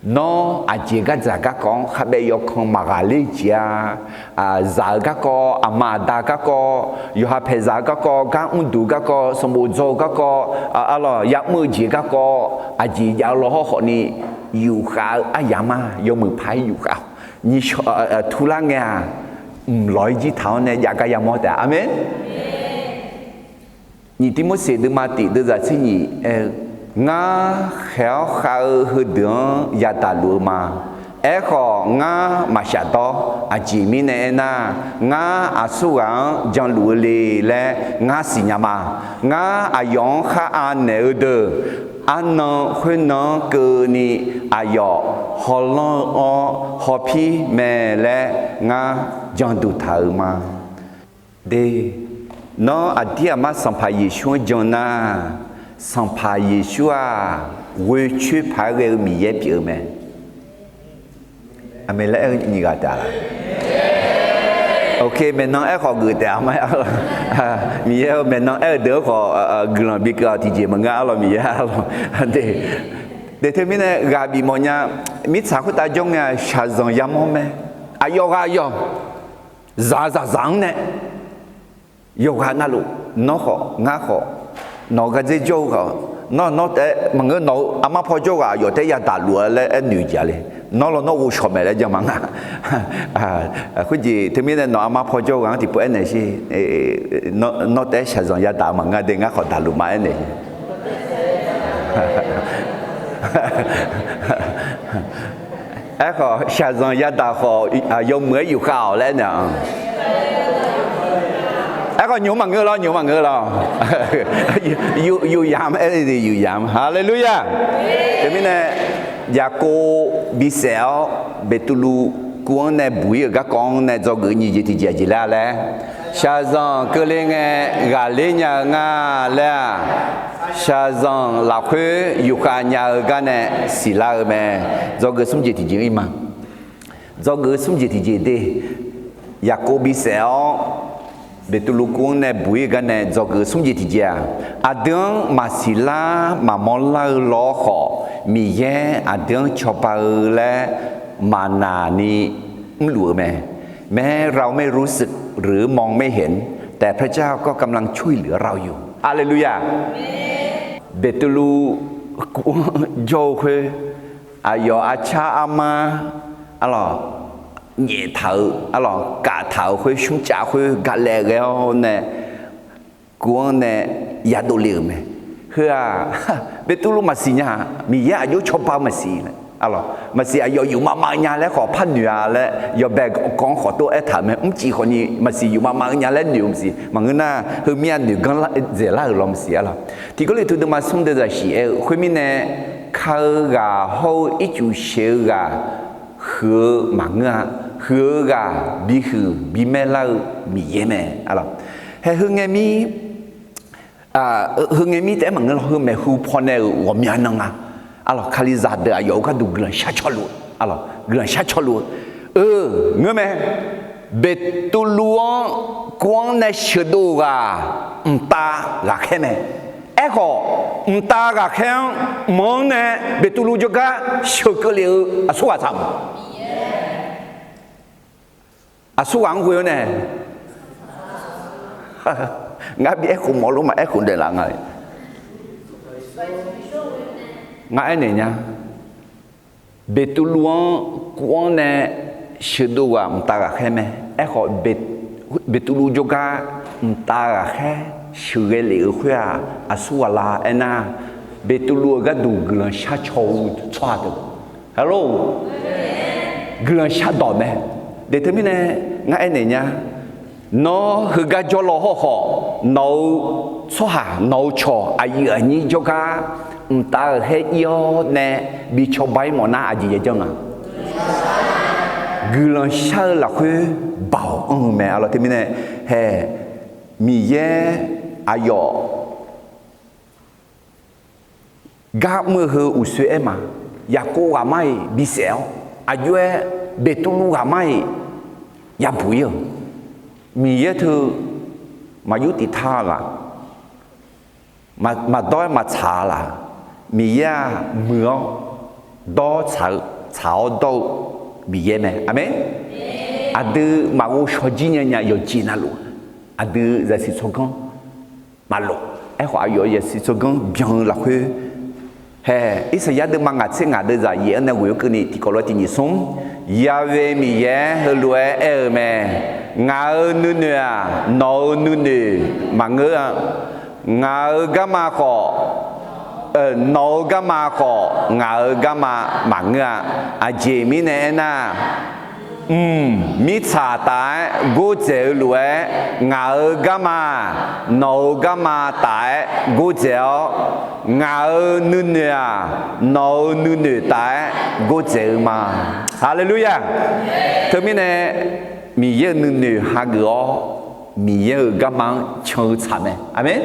Nawr aqjeq gardzaq garkawv-anr khabaev yawkan maqghaq ler jeq-a. Zaq-euq garkawv, aqma aqda garkawv, yawqha paeqzaq-eu garkawv, gar mrduq garkawv, sanqbof dzaw-eu garkawv, arlawq ya'mr-eu jeq garkawv, aqjeq jav-eu law hawr khawfni, yufkhav-eu aryamq-a, yawmuiq paq-aer yufkhav. Nyiqshawq turlar ngae-aq, mq lawq-ir jir taq-awr nae jav gar yamawr taef-a. Aqmeq. Nyiq Tirmorseq deuvma tiq deuvzaq tser nyiq aer-eu, ngar khaeq-awr khav-eu heudeuq-anr yadaq luf-eu ma. Aerkhawf, ngar maqshaf dawr. Aqjeq mirnae aernar, ngar aqsur ghaq-anr janluf-eu le laer ngar siqnya ma. Ngar aqyawf-anr khar anaeq-eu deuq, arnan khoernan-anr keuvni aqyawf hawlanr-eu-awr hawpir mae laer ngar janduq taq-euq ma. De, nawr aqdir aqmar Sanqpaq Yeqsur-anr jan nar, Sanqpaq Yeqsur-aq, ghoe coer paq-aer ghae-eu Miqyaer pyeuf-eu mae. Aqmeq laer aer-eu nyiq ghaq taef-a laq? Ok, maeqnan aerkhawf geuf taef-a ma. Miqyaer-eu maeqnan aer-eu deuq-anr khawf guiqlanq bikeuv-awq tiqjeq maqngeur arlawq Miqyaer arlawq. De, de teumirnae ghaq bifmawf nya, mirtsaq khoertav jawr ngae-aq shaqzanq yamawr mae. Aqyawf ghaq yawq, zaqzaqzaq-anr nae, yawqghaq navluf, nawr khawf ngar khawf, nawq-eu gardzer jawr-eu ghaq, nawr nawr taef-aer maqngeur, nawq-eu armar paw jawr-eu ghaq aqyawf taef-aer yadaq luf-a laer aernoeq jeq-a le. Nawr lawnmr ghovshaw mae laer jan ma nga. Khoerjeq teumirnae nawq armar paw jawr-eu ghaq-anr tiqpov aernaeq sher. Nawr taef-aer shaqzanq yadaq-eu maqngeur de, ngar khawf daqluf ma aernaeq sher. Aerkhawf shaqzanq yadaq khawf yawmuiq-aer yufkhav-awq laer aernaeq-a. Aerkhawf nymq maqngeur lawr, nymq maqngeur lawr. Yuf yamq aer-eu yuf yamq. Haleluya! Teumirnae Yaqkov bisaef-awr Beqtuvluv kuv-anr nae buq-ir-euq garkawv-anr nae dzawgeuf nyiq jeq tiqjeq aqjeq laer-a laer, shaqzanq keuvle ngae ghaqler nya-eu nga laer-aq, shaqzanq lafkhoer yufkhav nya-eu gar nae siqlar-eu mae. Dzawgeuf smr jeq tiqjeq-ir ma. Dzawgeuf smr jeq tiqjeq de, Yaqkov bisaef-awr Beqtuvluv kuv-anr nae buq-ir-eu gar nae dzawgeuf smr jeq tiqjeq-aq, aqdui-anr maqsiq lar maqmawr lar-eu lawr khawf, Miqyaer aqdui-anr cawba-eu laer maqnaq ni mrluf-eu mae. แม้เราไม่รู้สึกหรือมองไม่เห็น แต่พระเจ้าก็กำลังช่วยเหลือเราอยู่ Haleluya! Beqtuvluv kuv-anr jawr-eu khoer, aqyawf arcar armar, arlawq, nyaeftaq-eu, arlawq, kaftaq-euq khoer, smrcav khoer galae ghae-awr nae, kuv-anr nae yadov le-euq mae. Heu-aq, Beqtuvluv maqsiq nya-a, Miqyaer aqjox cawba-eu maqsiq, arlawq, maqsiq aqyawf yufmav mav-eu nya laer khawf par noeq-a laer yawbae kawv-anr khawf tov aertaq-euq mae. Mrcif khawfni maqsiq yufmav mav-eu nya laer noeq-eu maqsiq, maqngeur nar, heumir-a noeq ganr dzaeqlar-euq law maqsiq, arlawq. Tiqgawrliqtu deuvma smr deuvzaq shif aer-eu khoermirnae, ka-eu ghaq hawr-eu ircuf shaeq-eu ghaq huiq-eu maqngeur-a. Huiq-eu ghaq bihuiq bimaer lar-eu Miqyaer mae, arlawq. Hae, heungae mir, heungae mir taef-aer maqngeur lawr, heu maeqhu pawnae-euq ghawqmya nan nga. Arlawq, Kalizaq deuq aqyawf-euq gharduq guiqlanq shar caw luf, arlawq, guiqlanq shar caw luf-eu, eu, ngeur mae. Beqtuvluv-anr kuv-anr nae sheuqdov-eu ghaq mqtav ghaqkhaer mae. Aerkhawf, mqtav ghaqkhaer-anr mq-anr nae Beqtuvluv jawrgar sheuqkeuv lef-eu aqsur ghaq tsaq mq. Aqsur ghaq-anr ghoe-awr nae, ngar bi aerkhof mawf lof ma, aerkhof daeqlaf nga. Ngar aernaeq nya. Beqtuvluv-anr kuv-anr nae sheuqdov ghaq mqtav ghaqkhaer mae. Aerkhawf, Beqtuvluv jawrgar mqtav ghaqkhaer sheuqghae lef-eu khoer-aq, aqsur ghaq la aernar, Beqtuvluv-euq gharduq guiqlanq shar caw-eu tsawrhaq deuq. Halo, guiqlanq shardawq mae. Deq teumirnae ngar aernaeq nya. Nawr heugar jawrlaw hawrkhawf, nawq-eu tsawrhaq, nawq-eu cawq aqyuif aqnyir jawrgar mqtav ghaqkhaer ir-awr nae bi cawba-ir mawf nar aqjeq yajanr nga. Guiqlanq shar-eu lafkhoer baoq anr-eu mae, arlawq. Teumirnae hae, Miqyaer aqyawf gar mr-eu heu uqsoer aer ma. Yaqkov ghaqmar-iq bisaef-awr, aqjox-aer Beqtuvluv ghaqmar-iq yabuq-ir-euq, Miqyaer teu maqyur tiq tar laf, maqdawr-aer maqtsaq laf, Miqyaer-aq muiq-awr dawr tsaq-eu, tsaq-awr dawr-eu Miqyaer mae. Aqmeq. Aqdui maqghov shawr jir nya nya yawqjeq navluf, aqdui zaqsiq tsawrganr maqlof. Aerkhawf, aqyawf zaqsiq tsawrganr byan-eu lafkhoer, hae, Irsaqyar deuvma ngaq tser ngaq deuvzaq yaeq-anr nae ghoeq-anr keuvni tiqkawv lof-aer tiq nyiq smr, Ya'we Miqyaer heulof-aer aer-eu mae. Ngaq-euq nuinoeq-aq, nawq-euq nuinoeq maqngeur-a. Ngaq-euq garma khawf, Nawq-eu garma khawf ngaq-euq garma maqngeur-a. Aqjeq mirnae aernar, mq, mirtsaq taf-aer gordzaeq-eu lof-aer, ngaq-euq garma-aq, nawq-euq garma taf-aer gordzaeq-awr, ngaq-euq nuinoeq-aq, nawq-euq nuinoeq taf-aer gordzaeq-eu ma. Haleluya! Teumirnae, Miqyaer-euq nuinoeq hageuf-awr, Miqyaer-euq garma-anr can-eu tsaq mae. Aqmeq.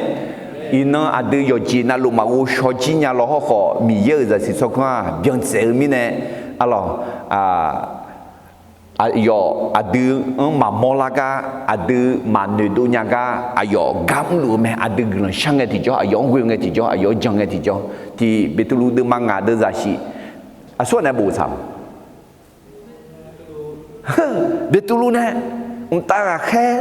Iqnan aqdui yawqjeq navluf maqghov shaw jir nya law hawrkhawf, Miqyaer-euq zaqsiq tsawrganr-aq byan dzaeq-eu mirnae, arlawq, aqyawf aqdui-anr maqmawr lar gar, aqdui maqnoeq dov nya gar, aqyawf gar mrluf-eu mae. Aqdui guiqlanq shar ngae tiqjawr, aqyawf-anr ghoe ngae tiqjawr, aqyawf-anr jan ngae tiqjawr, tiq Beqtuvluv deuvma ngaq deuv zaqsiq aqsur nae bof tsaq ma. Beqtuvluv nae mqtav ghaqkhaer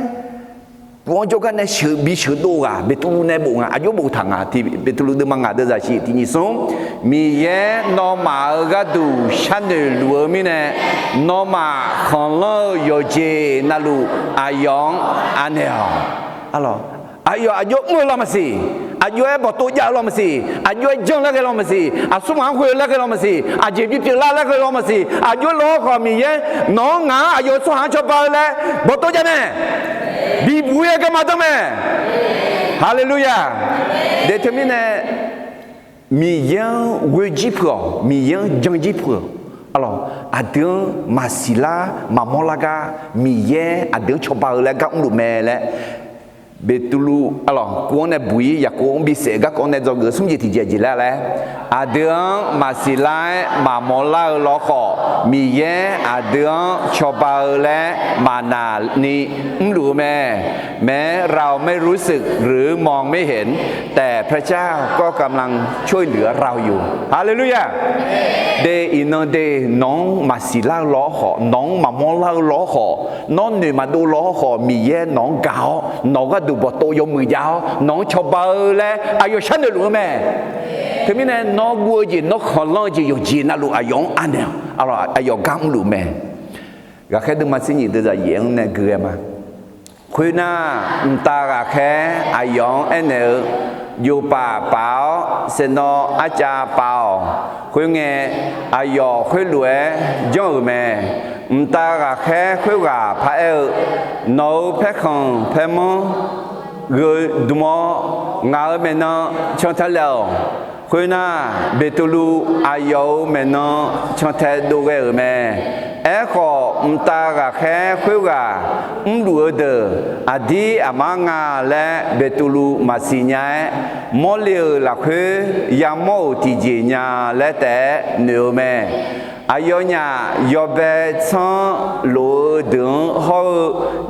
puf-anr jawrgar nae sheuq bi sheuqdov ghaq Beqtuvluv nae bof nga, aqjox boftaq nga. Tiq Beqtuvluv deuvma ngaq deuv zaqsiq tiq nyiq smr, Miqyaer nawmaf-euq gharduq sharnoeq luf-eu mirnae, nawmaf khanqlanr-eu yawqjeq navluf aqyawf-anr anaeq-awq. Aqlawq, aqyawf aqjox mr-eu law maqsiq, aqjox-aer bawqtov jav-eu law maqsiq, aqjox-aer janr laer ghae law maqsiq, aqsur maq-anr ghoe-eu laer ghae law maqsiq, aqjeq bipyeuf lar laer ghae law maqsiq, aqjox lawr khawf Miqyaer nawq-anr ngaq-anr aqyawf-euq tsawrhaq-anr cawba-eu laer bawqtov jav mae. Bibuq-ir-aer garma danr mae. Haleluya! Daeq teumirnae Miqyaer-anr ghoe jir peuq-awq, Miqyaer-anr jan jir peuq-awq. Arlawq, aqdui-anr maqsiq lar maqmawr lar gar Miqyaer aqdui-anr cawba-eu laer gar mrluf mae laer, Beqtuvluv arlawq kuv-anr nae buq-ir Yaqkov-anr bisaef garkawv nae dzawgeuf smr jeq tiqjeq jeq laer laer, aqdui-anr maqsiq lar-aer maqmawr lar-eu lawr khawf, Miqyaer aqdui-anr cawba-eu laer maqnaq ni mrluf-eu mae. แม้เราไม่รู้สึกหรือมองไม่เห็น แต่พระเจ้าก็กำลังช่วยเหลือเราอยู่ Haleluya! De iqnan de, nawq-anr maqsiq lar-eu lawr khawf, nawq-anr maqmawr lar-eu lawr khawf, nawr noeq maqdov lawr khawf, Miqyaer nawq-anr gaq-awr, nawq-eu gharduq bawqtov yawmuiq jav-awr, nawq-anr cawba-eu laer aqyawf sharnoeq luf-eu mae. Teumirnae nawr guv-eu jeq, nawr khanqlanr-eu jeq yawqjeq navluf aqyawf-anr anaeq-awq. Arlawq, aqyawf gar mrluf mae. Ghaqkhaer deuvma tser nyiq deuv zaqyaef-anr nae gui ghae ma. Khoernar, mqtav ghaqkhaer aqyawf-anr aernaeq-eu, Jofpaf paf-awr saeqnawv arcav pav-awq. Khoerngae, aqyawf khoerlof-aer janr-euq mae. Mqtav ghaqkhaer khoerghaq paraer-eu, Nawq-euq paerkhanq paermanr gheu dm-awr, ngaq-euq maeqnan cantae laef-awq. Khoernar, Beqtuvluv aqyawf-euq maeqnan cantae dov ghae-euq mae. Aerkhawf, mqtav ghaqkhaer khoerghaq mrluf-eu deuq aqdir aqmar nga laer Beqtuvluv maqsiq nya-aer, mawrle-euq lafkhoer yamawr-euq tiqjeq nya laer taef-aer noeq-eu mae. Aqyawfnyaf yawbae tsanr lof-eu deuq-anr hawr-eu,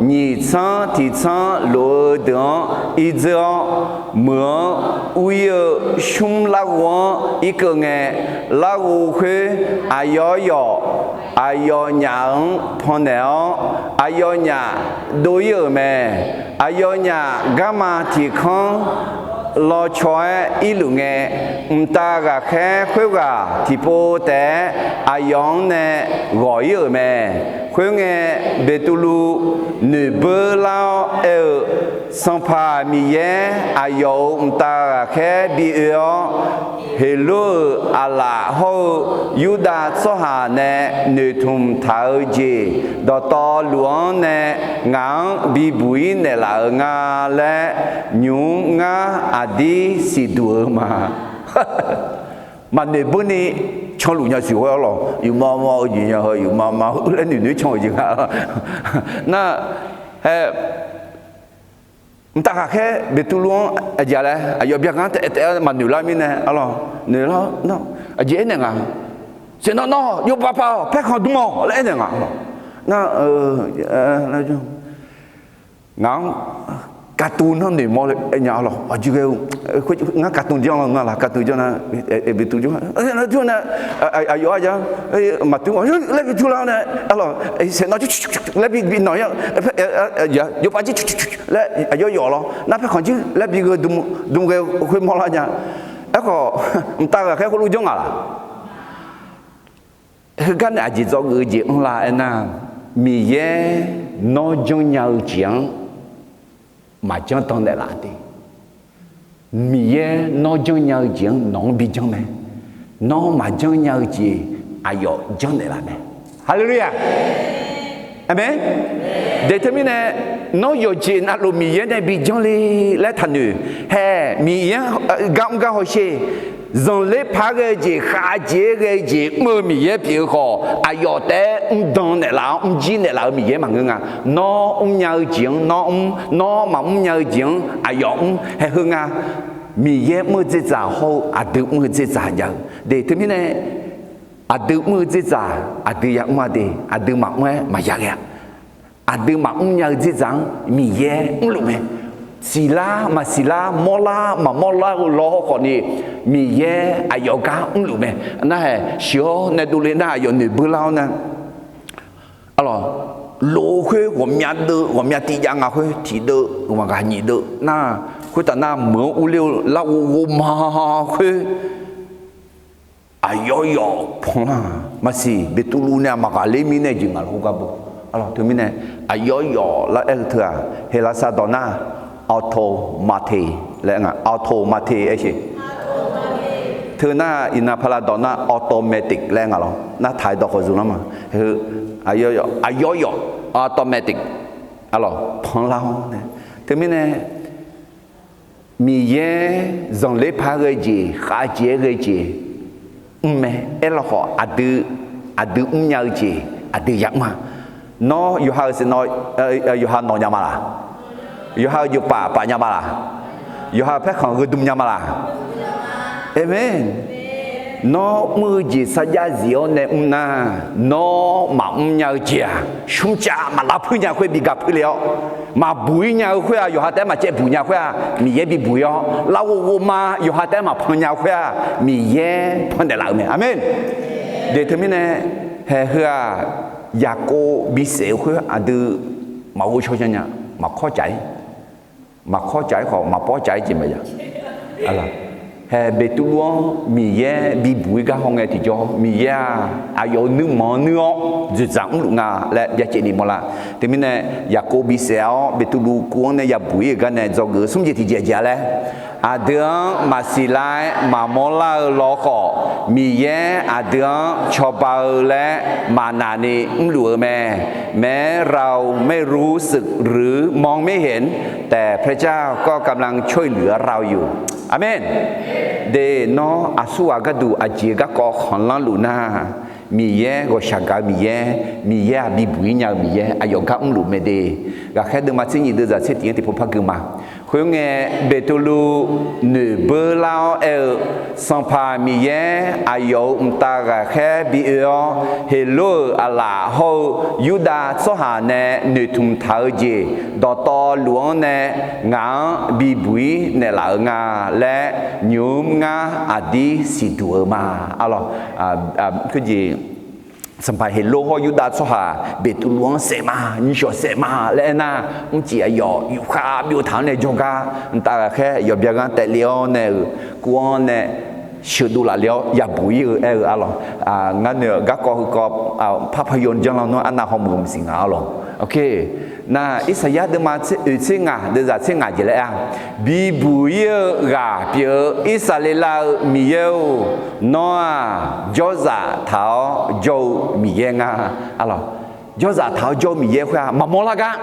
nyiq tsanr tiq tsanr lof-eu deuq-anr irdzeur-awr, meuq-anr ur-ir-eu smr larghov-anr irkeuv ngae, larghov khoer aqyawf yawf aqyawfnyaf-anr pannaeq-awr, aqyawfnyaf dov-ir-euq mae. Aqyawfnyaf garma tiq kanr lawcaw-aer irluf ngae, mqtav ghaqkhaer khoerghaq tiqpov taef-aer aqyawf-anr nae ghawq-ir-euq mae. Khoerngae, Beqtuvluv noeqbeur lar-awr aer-eu, Sanqpaq Miqyaer aqyawf-euq mqtav ghaqkhaer bi oe-awr, Heqlor-euq aqlaf hawr-eu Yurdav tsawrhaq nae noeqtmq taq-eu jeq dawqtawvluf-anr nae ngaq-anr bibuq-ir naeqlaf-euq nga laer, nymq-mr ngar aqdir siqduq-eu ma. Maqnoeq beurni canluf nya siq ghoer-awr lawq, yufmav mav-eu jeq nya heu, yufmav mav-eu laer noeq noeq-aer can-eu jeq nga. Nar, hae, mqtav ghaqkhaer Beqtuvluv-anr aqjeq laer aqyawf byaganr taef taef-aer maqnoeq lar mirnae, arlawq noeq lar-awr nar, aqjeq aernaeq nga, Saeqnawv nawr yawbav pav-awq, paerkhanq dm-awq laer aernaeq nga, arlawq. Nar, ngaq-anr katuv nanr noeqmawr nya, arlawq. Aqjeq ghae-eu, ngar katuv janr-awr nga laq, katuv janr nar, Beqtuvluv janr, aqyawf arya, maqtmr laer bi tur lar nae, arlawq, Saeqnawv laer bi bi nawq-ir, yawbav jir laer aqyawf yawf lawr nar, paerkhanq jir laer bi gheu dm ghae khoermawr lar nya. Aerkhawf, mqtav ghaqkhaer khoerlof janr nga laq. Heugar nae aqjeq dzawgeuf-eu jeq anrlar aernar, Miqyaer nawr janrnya-eu jeq-anr maqjanr dan naeqlaf de. Miqyaer nawr janrnya-eu jeq-anr nawq-anr bi janr mae. Nawr maqjanr nya-eu jeq aqyawf janrnaeq laf mae. Haleluya! Aqmeq. Deuq teumirnae, nawr yawqjeq navluf Miqyaer nae bi janr le laer taqnoeq. Hae, Miqyaer-anr gar mr gar hawsher. Zanqler paq-aer ghae-eu jeq, khavjeq-aer ghae-eu jeq mr-eu Miqyaer pyeuf-eu khawf, aqyawf taef-aer mrdan naeqlaf-awr mrjir naeqlaf-eu Miqyaer maqngeur nga. Nawr mrnya-eu jeq-anr nawr mr, nawr maqmr nya-eu jeq-anr aqyawf mr. Haeq heu nga, Miqyaer mr-eu dzerdzaq hawr-eu aqdui mr-eu dzerdzaq jav-eu de. Teumirnae, aqdui mr-eu dzerdzaq aqdui yamr-a de, aqdui maqmr-aer maqya ghae-a. Aqdui maqmr nya-eu dzerdzaq-anr Miqyaer mrluf mae. Siqlar maqsiqlar, mawrlar maqmawrlar-eu law hawkhawf ni, Miqyaer aqyawf gar mrluf mae. Nar haeq sheuq-awr nae dovle nar aqyawf noeqbeur lar-awr nar, arlawq, lof-eu khoer ghawqmya deuv, ghawqmya tiv jav nga khoer tiqdeuv, ghaq nyiq deuv nar, khoertaf nar meuq-anr urler-eu larghov ghovma khoer, aqyawf yawf panlar-aq maqsiq, Beqtuvluv nae maqghaqler mirnae jeq ngaq lawr gar bo. Arlawq, teumirnae, aqyawf yawf lar aer-eu teu-aq, Heqlaqsar dawq nar, automate laer nga, automate aer-eu. Teu nar iqnan paqlav dawq nar automatic laer nga lawr. Nar taq-eu dawq khawf zmq lar ma. Aqyawf yawf, aqyawf yawf automatic, arlawq, panlar-awr nae. Teumirnae, Miqyaer zanqler paq-aer ghae-eu jeq, khavjeq-aer ghae-eu jeq mr mae. Aerlawkhawf aqdui, aqdui mrnya-eu jeq aqdui yamr-a. Nawr yawqha-euq saeqnawv, yawqha nawq nya ma laq? Yawqha-euq jeuqpaf paf nya ma laq? Yawqha-euq paerkhanq gheudm nya ma laq? Aqmeq. Nawr mr-eu jeq sarjax zif-awr nae mr nar, nawr maqmr nya-eu jeq-aq, smrcav maqlar puir nya khoer bi ga puir le-awr, maqbuq-ir nya-eu khoer-aq, yawqha taef-aer maqcaev buq nya khoer-aq, Miqyaer bibuq ir-awr, larghov ghovma yawqha taef-aer maqpan nya khoer-aq, Miqyaer pannaeq laf-euq mae. Aqmeq. Deuq teumirnae, haeq heu-aq, Yaqkov bisaef-eu khoer aqdui maqghov shaw nya nya, maqkawr caf-ir, maqkawr caf-ir khawf maqpawr caf-ir jeq maqya. Haeq Beqtuvluv-anr Miqyaer bibuq-ir gar hawngae tiqjawr, Miqyaer-aq, aqyawf-euq nuirmanq-anr nuir-awr dzoeqdzaq mrluf nga laer byacaevni mawrlar. Teumirnae, Yaqkov bisaef-awr Beqtuvluv kuv-anr nae yabuq-ir-euq gar nae dzawgeuf-eu smr jeq tiqjeq jeq-a laer, aqdui-anr maqsiq lar-aer maqmawr lar-eu lawkhawf, Miqyaer aqdui-anr cawba-eu laer maqnaq ni mrluf-eu mae. แม้เราไม่รู้สึกหรือมองไม่เห็น แต่พระเจ้าก็กำลังช่วยเหลือเราอยู่ Aqmeq. De, nawr aqsurghaq gharduq aqjeq garkawv khanqlanr luf nar, Miqyaer ghawqshaq gaq-eu Miqyaer, Miqyaer-aq bibuq-ir nya-eu Miqyaer, aqyawf gar mrluf mae de. Ghaqkhaer deuvma tser nyiq deuvzaq tser tiq-anr tiqpov par gui ma. Khoerngae, Beqtuvluv noeqbeur lar-awr aer-eu, Sanqpaq Miqyaer aqyawf-euq mqtav ghaqkhaer bi oe-awr, Heqlov-euq aqlaf hawr-eu Yurdav tsawrhaq nae noeqtmq taq-eu jeq dawqtawvluf-anr nae ngaq-anr bibuq-ir naeqlaf-euq nga laer, nymq-mr ngar aqdir siqduq-eu ma. Arlawq, Sanqpaq Heqlov hawr Yurdav tsawrhaq Beqtuvluv-anr saef ma, nymrshawq saef ma laer aernar, mrcif aqyawf yufkhav byov taq-anr nae jawrgar mqtav ghaqkhaer yawqbya ghanr taef le-awr nae-euq kuv-anr nae sheuqdov laf le-awr yabuq-ir-eu aer-eu arlawq. Ngar noeq-eu garkawv heukawv, par paq yaw janr lan nar arnav hawmuiq-eu maqsiq nga arlawq. Nar Irsaqyar deuvma oeq tser ngaq deuvzaq tser ngaq jeq laer aer-a, Bibuq-ir-eu ghaq pyeuf-eu Irsaqleqlav-eu Miqyaer-or, nawr-aq jawrzaq taq-awr jawr-eu Miqyaer nga. Arlawq, jawrzaq taq-awr jawr-eu Miqyaer khoer-aq maqmawr lar gar,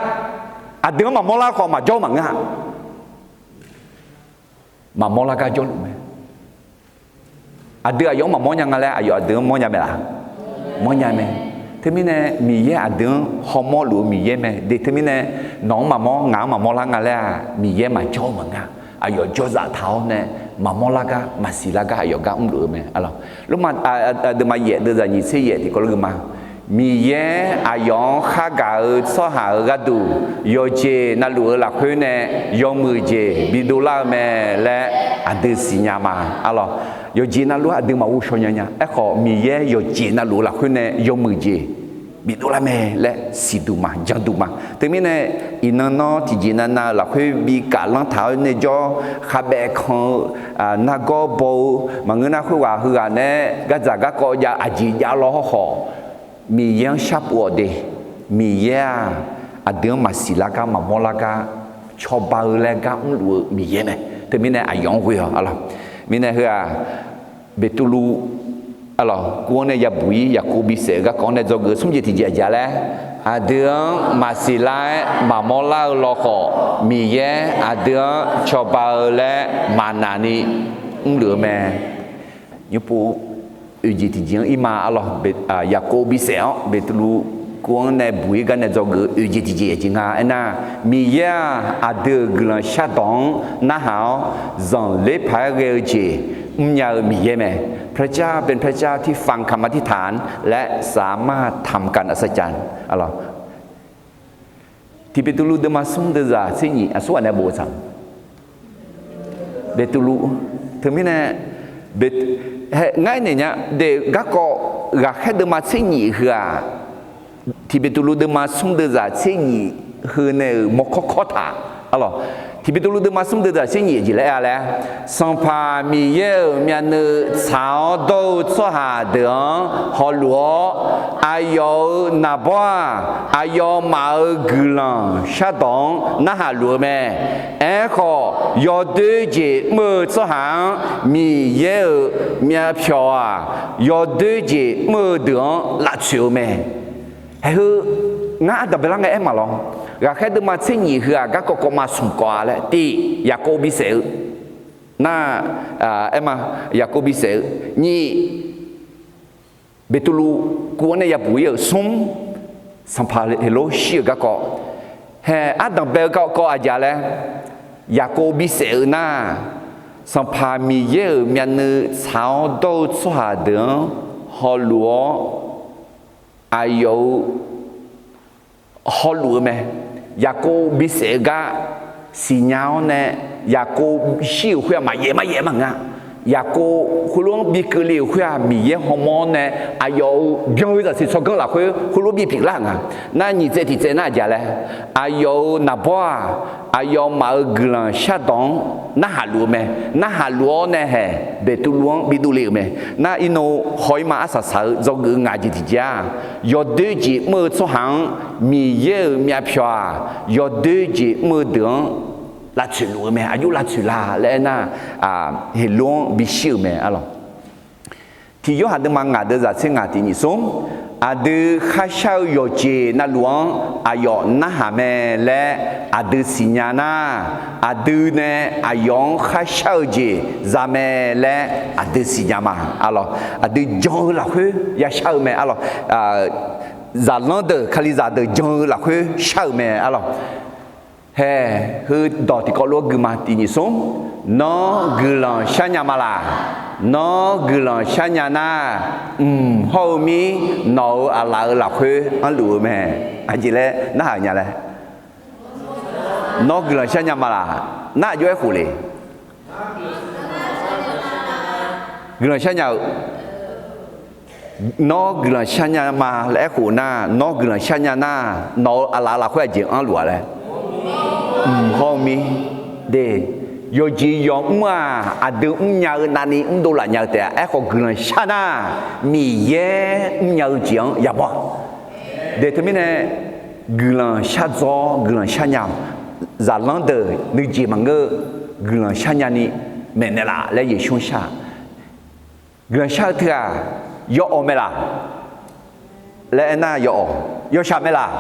aqdui-anr maqmawr lar khawf maqjawr maqngeur-a. Maqmawr lar gar jawrluf mae. Aqdui aqyawf-anr maqmawr nya nga laer aqyawf aqdui-anr mawrnya mae laq? Mawrnya mae. Teumirnae Miqyaer aqdui-anr hawmawr luf-eu Miqyaer mae de. Teumirnae nawq-anr maqmawr ngaq-anr maqmawr lar nga laer-aq Miqyaer maqjawr-eu maqngeur-a. Aqyawf jawrzaq taq-awr nae maqmawr lar gar maqsiq lar gar aqyawf gar mrluf-eu mae. Arlawq, Lormav deuvma yaef deuvzaq nyiq tser yaef tiqkawv lof-eu ma. Miqyaer aqyawf-anr khargaq-eu tsawrhaq-euq gharduq yawqjeq navluf-eu lafkhoer nae yawmuiq jeq bidov lar-eu mae laer aqdui siqnya ma. Arlawq, yawqjeq navluf-anr aqdui maqghov shaw nya nya. Aerkhawf Miqyaer yawqjeq navluf-eu lafkhoer nae yawmuiq jeq bidov lar mae laer siqduq ma, janduq ma. Teumirnae iqnan nawr tiqjeq navnav-eu lafkhoer bi kaflanr taq-awr nae jawr khavbaev kan-eu, nargawr baw-eu maqngeur nar khoerghaq heughaq nae gardzaq garkawv jav aqjeq jav law hawkhawf, Miqyaer-anr sharpov-awq de. Miqyaer-aq, aqdui-anr maqsiq lar gar maqmawr lar gar cawba-eu laer gar mrluf-eu Miqyaer mae. Teumirnae aqyawf-anr ghoe-awq, arlawq. Mirnae heu-aq, Beqtuvluv, arlawq, kuv-anr nae yabuq-ir Yaqkov bisaef-eu garkawv-anr nae dzawgeuf-eu smr jeq tiqjeq aqjeq-a laer, aqdui-anr maqsiq lar-aer maqmawr lar-eu lawkhawf, Miqyaer aqdui-anr cawba-eu laer maqnaq ni mrluf-eu mae. Nymrpov oeq jeq tiqjeq-anr ir ma, arlawq, Yaqkov bisaef-awr Beqtuvluv kuv-anr nae buq-ir gar nae dzawgeuf-eu oeq jeq tiqjeq aqjeq nga aernar, Miqyaer-aq aqdui-euq guiqlanq shardawq-anr narhaq-awr, zanqler paq-aer ghae-eu jeq mrnya-eu Miqyaer mae. พระเจ้าเป็นพระเจ้าที่ฟังคำอธิษฐาน และสามารถทำการอัศจรรย์ arlawq. Tiq Beqtuvluv deuvma smr deuvzaq tser nyif aqsurghaq nae bof-eu tsaq. Beqtuvluv, teumirnae, ngar aernaeq nya, de garkawv ghaqkhaer deuvma tser nyif heu-aq, Tiq Beqtuvluv deuvma smr deuvzaq tser nyif heu nae-euq mawrkawr kawr taq, arlawq. Tiq Beqtuvluv deuvma smr deuvzaq tser nyif jeq laer aer-a laer, Sanqpaq Miqyaer-euq myavnuiv tsaq-awr dawr-eu tsawrhaq deuq-anr hawluf-awr, aqyawf-euq naqbawr-aq, aqyawfmaf-euq guiqlanq shardawq-anr narhaq luf-eu mae. Aerkhawf, yawdoer jeq mr-eu tsawrhaq-anr Miqyaer-euq myavpyawq-aq, yawdoer jeq mr-eu deuq-anr lavtsoeq-eu mae. Haeq heu, ngar ardanq baelar ngae aer ma lawr. Ghaqkhaer deuvma tser nyif heu-aq, garkawv kawv ma smq kawv-a laer, tiq, Yaqkov bisaef-eu nar, aer ma, Yaqkov bisaef-eu nyif, Beqtuvluv kuv-anr nae yabuq-ir-euq smr, sanqpaq Heqlof shir-euq garkawv, haeq ardanq bae-eu garkawv aqjeq laer, Yaqkov bisaef-eu nar, Sanqpaq Miqyaer-euq myavnuiv tsaq-awr dawr-eu tsawrhaq deuq-anr hawluf-awr, aqyawf-euq hawluf-eu mae. Yaqkov bisaef-eu gar siqnya-awr nae, Yaqkov shir-euq khoer-aq maqyaef maryaef maqnga. Yaqkov khoerlof-anr bi keuvle-euq khoer-aq, Miqyaer hawmawr-awr nae aqyawf-euq byan-eu zaqsiq tsawrganr lafkhoer khoerlof bi pyeuflar nga. Nar nyiq tsaev tiq tsaev nar aqjeq laer, aqyawf-euq naqbawr-aq, aqyawfmaf-euq guiqlanq shardawq-anr narhaq luf-eu mae. Narhaq luf-awr nae haeq Beqtuvluv-anr bidov le-euq mae. Nar irnov haw-ir ma arsaq saq-eu dzawgeuf-eu ngaq jeq tiqjeq-aq, yawdoer jeq mr-eu tsawrhaq-anr Miqyaer-euq myavpyawq-aq, yawdoer jeq mr-eu deuq-anr lavtsoeq luf-eu mae. Aqjox lavtsoeq la laer aernar, Heqlof-anr bishir-euq mae, arlawq. Tiq Yorhaq deuvma ngaq deuvzaq tser ngaq tiq nyif smr, aqdui kharshar-eu yawqjeq navluf-anr aqyawf narhaq mae laer aqdui siqnya nar, aqdui nae aqyawf-anr kharshar-eu jeq za mae laer aqdui siqnya ma, arlawq. Aqdui jan-eu lafkhoer yashar-eu mae, arlawq. Zaqlanr deuq, Kalizaq deuq jan-eu lafkhoer shar-euq mae, arlawq. Haeq heu dawq tiqkawv lof-aer gui ma, tiq nyif smr, Nawr guiqlanq sharnya ma laq? Nawr guiqlanq sharnya nar, mq hawr-eu mir nawq-euq aqlaf-euq lafkhoer anrluf-eu mae. Aqjeq laer narhaq-eu nya laer? Nawr guiqlanq sharnya ma laq? Nar aqjox-aer khof le? Guiqlanq sharnya-eu Nawr guiqlanq sharnya ma laer aerkhof nar, nawr guiqlanq sharnya nar, nawq-euq aqlaf lafkhoer aqjeq anrluf-a laer? Mq hawr-eu mir, de, yawqjeq yawq mr-aq, aqdui mrnya-eu navni mrdov laf nya-eu taef-a. Aerkhawf guiqlanq shar nar, Miqyaer mrnya-eu jeq-anr yamawr-a. De, teumirnae guiqlanq shardzaw-awr guiqlanq sharnya-awq. Zaqlanr deuq nuijeq maqngeur-eu guiqlanq sharnya ni maeqnaeq laf laer Yeqsur-anr shar-a. Guiqlanq shar-eu teu-aq, yawawq mae laq? Laer aernar yawawq. Yawshaq mae laq?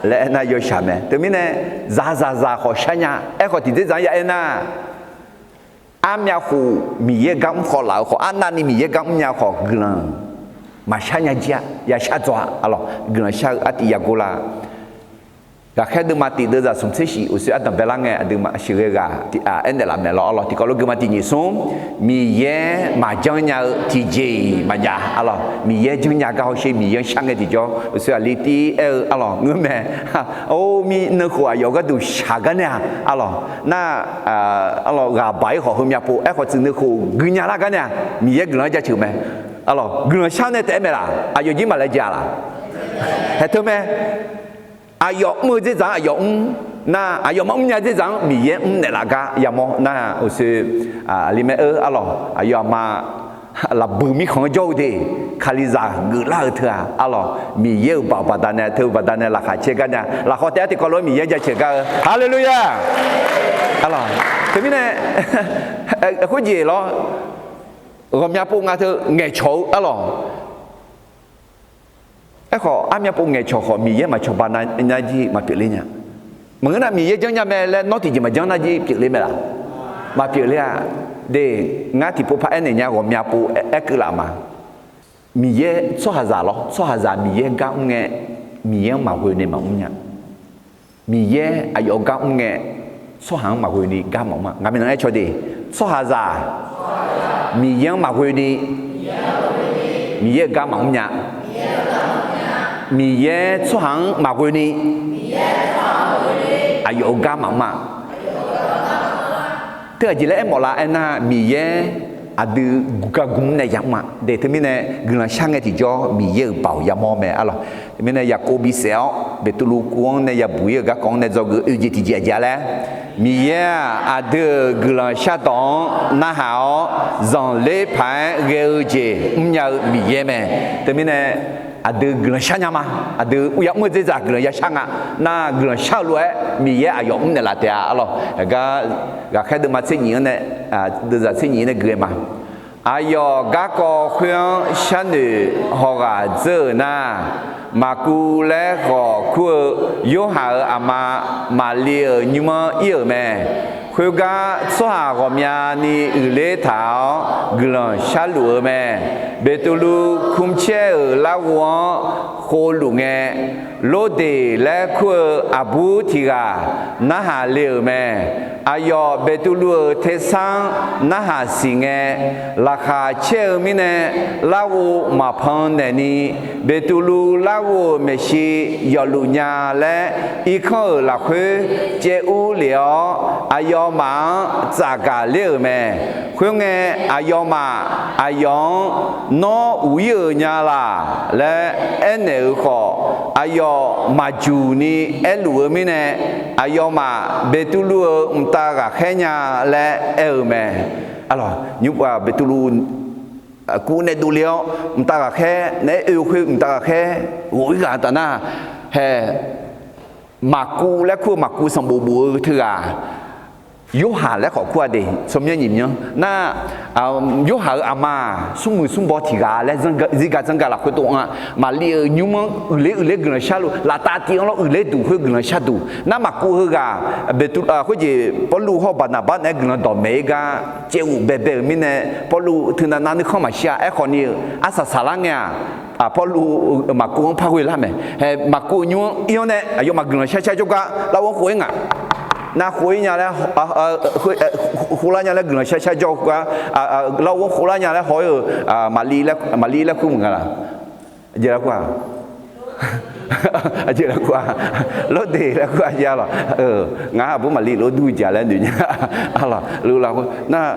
Laer aernar yawshaq mae. Teumirnae zaqzaqzaq khawf sharnya. Aerkhawf tiqdzerdzaq-anr ya aernar, armyav khof Miqyaer gar mr khawf laf-eu khawf, arnavni Miqyaer gar mrnya khawf guiqlanq maqshar nya jir-a. Ya shardzaw-a, arlawq, guiqlanq shar-eu artiv yagor la. Ghaqkhaer deuvma tiq deuvzaq smq tser shif uqshoe ardanq baelar ngae aqduimaf sheuqghae ghaq aernaeq laf mae lawr, arlawq. Tiqkawv lof gui ma, tiq nyif smr, Miqyaer maqjanr nya-eu tiqjeq-iq maqjav, arlawq. Miqyaer janrnya gar hawsher, Miqyaer-anr shar ngae tiqjawr uqshoe aqli tiv aer-eu, arlawq, ngeur mae. Or, mir nuikhof aqyawf gharduq shaq gar nae-aq, arlawq, nar, arlawq, ghaq baq-ir khawf heumyav pov, aerkhawf tsuif nuikhof guinya lar gar nae-aq, Miqyaer guiqlanq-anr jaceuq mae. Arlawq, guiqlanq shar nae taef-aer mae laq? Aqyawf jir maqlaejae-a laq? Haeq teu mae. Aqyawf mr-eu dzerdzaq-anr aqyawf mr nar, aqyawf maqmr nya dzerdzaq-anr Miqyaer mrnaeq laf gar yamawr nar, uqshoe, aqli mae-eu, arlawq, aqyawf aqma lafbuiq mirkhanq-anr jawr-eu de, Kalizaq geuflar-eu teu-aq, arlawq, Miqyaer-euq baoq baqdanae, teu-eu baqdanae laqkhaq caer gar nae, lafkhawf taef-aer tiqkawv lof-aer Miqyaer jaceuq gar-eu, haleluya! Arlawq, Teumirnae khoerjeq lawr, ghawqmya pov nga teu ngaeqcawq-eu arlawq. Aerkhawf, armya pov ngaeqcawq khawf Miqyaer maqcawba nar jir maqpyeuf ler nya. Maqngeur nar Miqyaer janrnya mae laer nawr tiqjeq maqjanr nar jir pyeufler mae laq? Maqpyeuf ler-a. De, ngar tiqpov par aernaeq nya ghawqmya pov aerkeuv laf ma. Miqyaer tsawrhaqzaq lawr, tsawrhaqzaq Miqyaer gar mr ngae, Miqyaer-anr maqghoe ni maqmr nya. Miqyaer aqyawf gar mr ngae, tsawrhaq-anr maqghoe ni gar maqmr-a. Ngaq maeqnan aer caw de, tsawrhaqzaq Miqyaer-anr maqghoe ni, Miqyaer-euq gar maqmr nya. Miqyaer tsawrhaq-anr maqghoe ni, aqyawf-euq gar maqmr-a. Teughaq jeq laer aermawf lar aernar, Miqyaer aqdui gar gmr nae yamr-a. De teumirnae guiqlanq shar ngae tiqjawr Miqyaer-euq baoq yamawr mae arlawq. Teumirnae Yaqkov bisaef-awr Beqtuvluv kuv-anr nae yabuq ir-euq garkawv-anr nae dzawgeuf oe jeq tiqjeq aqjeq-a laer, Miqyaer-aq aqdui-euq guiqlanq shardawq-anr narhaq-awr zanqler paq-aer ghae-eu jeq mrnya-eu Miqyaer mae. Teumirnae aqdui guiqlanq shar nya ma. Aqdui yamr-eu dzerdzaq guiqlanq yashar nga. Nar guiqlanq shar-eu lof-aer Miqyaer aqyawf mrnaeq laf taef-a arlawq. Gar ghaqkhaer deuvma tser nyif-anr nae, deuvzaq tser nyif nae gui-aer ma. Aqyawf garkawv khoer-anr sharnoeq hawghaq dzeur-euq nar, Maqkuv laer khawf kur-eu Yorhaq-euq aqma Maqli-euq nymr-anr ir-euq mae. Khoergar tsawrhaq ghawqmyani uiqler taq-awr guiqlanq sharluf-eu mae. Beqtuvluv kmrcaer-euq larghov-anr khovluf ngae, Lordeq laer kur-eu aqbur tiq ghaq narhaq le-euq mae. Aqyawf Beqtuvluv-euq tersar-anr narhaq siq ngae, laqkhaq caer-eu mirnae larghov maqpan naeqni, Beqtuvluv larghov-euq maeqshi yawfluf nya laer irkanr-euq lafkhoer caev urlef-awr, aqyawfmaf-anr tsafgaq ler-euq mae. Khoerngae, aqyawfmaf aqyawf-anr Nawr uq ir-euq nya laq? laer aernaeq-euq khawf, aqyawf maqjuq ni aerluf-eu mirnae, aqyawfmaf Beqtuvluv-euq mqtav ghaqkhaer nya laer aer-eu mae. Nymr-aq Beqtuvluv kuv nae dovle-awr mqtav ghaqkhaer naeq-aer oe-eu khoer mqtav ghaqkhaer ghof ir ghaq taf nar, hae, Maqkuv laer kur-eu Maqkuv sanqbof bof-eu teughaq, Yorhaq laer khawf kur-a de, tsawrmyanr nyiq myanr nar, Yorhaq-euq aqma-aq smrmuiq smrbaw tiq ghaq laer zirga zanrga lafkhoer tov-anr-a, Maqli-euq nymr-anr uiqler uiqler guiqlanq sharluf, laftav tiv-anr lawr uiqler duq khoer guiqlanq sharduq nar, Maqkuv heughaq, khoerjeq Pawrluv hawr Baqnaqbar naeq-aer guiqlanq dawqmaeq-ir gar caev ghuf baebae-euq mirnae, Pawrluv teunav nav nuikhanr maqshir-a. Aerkhawf ni-eu arsaq saqlar ngae-aq, Pawrluv Maqkuv-anr par ghoe lar mae. Hae, Maqkuv-euq nymr-anr ir-anr nae aqyawfmaf guiqlanq shar shar jawrgar larghov-anr khof-ir ngaq. Nav khof-ir nya laer, khof lar nya laer guiqlanq shar shar jawr-eu gar, larghov-anr khof lar nya laer haw-ir-euq Maqli laer kur maqnga laq? Aqjeq laer kur-a? Aqjeq laer kur-a? Lawrdeq laer kur-a jeq-a lawq. Ngaq-anr aqbur Maqli lof-aer dur-eu jeq-a laer noeq nya. Arlawq, luf laf nar,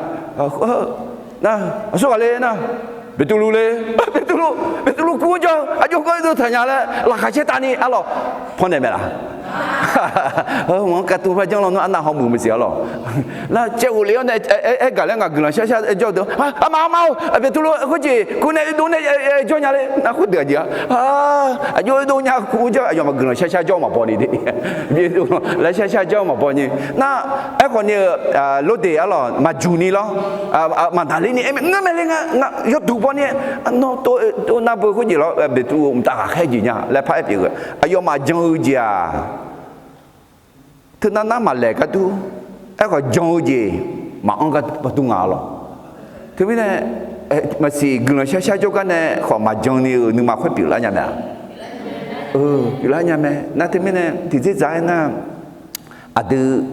nar, aqsurghaq le nar, Beqtuvluv le, Beqtuvluv, Beqtuvluv kuv-anr jawr-eu aqjox kawv-eu dov taq nya laer laqkhaq caer tavni arlawq, pannaeq maeq laf? Mq-anr katuv par janr lawnmr arnav hawmuiq maqsiq arlawq. Nar caev ghofle-awr nae aer gaq laer ngaq guiqlanq shar shar jawr-eu deuq, aqma aqma-or, Beqtuvluv khoerjeq kuv nae oedov nae jawr nya le nar, khoerdeuq aqjeq-a, aqjox oedov nya kuv jawr, aqyawfmaf guiqlanq shar shar jawr maqbaw ni de. Laer shar shar jawr maqbaw ni. Nar, aerkhawf ni-eu Lordeq arlawq maqjuq ni lawr, maqdaqler ni aer mae, ngeur mae le nga, yawduq baw ni, nawr tov nar beu khoerjeq lawr, Beqtuvluv mqtav ghaqkhaer jeq nya laer par aer pyeuf-eu, aqyawfmaf jan-eu jeq-aq, teunav nar maqlaeq gar dur. Aerkhawf jan-eu jeq maqanr gar dur nga lawq. Teumirnae maqsiq guiqlanq shar shar jawrgar nae khawf maqjan ni-euq nuima khoer pyeuflar nya mae-a. Pyeuflar nya mae. Nar teumirnae tiqdzerdzaq-aer nar, aqdui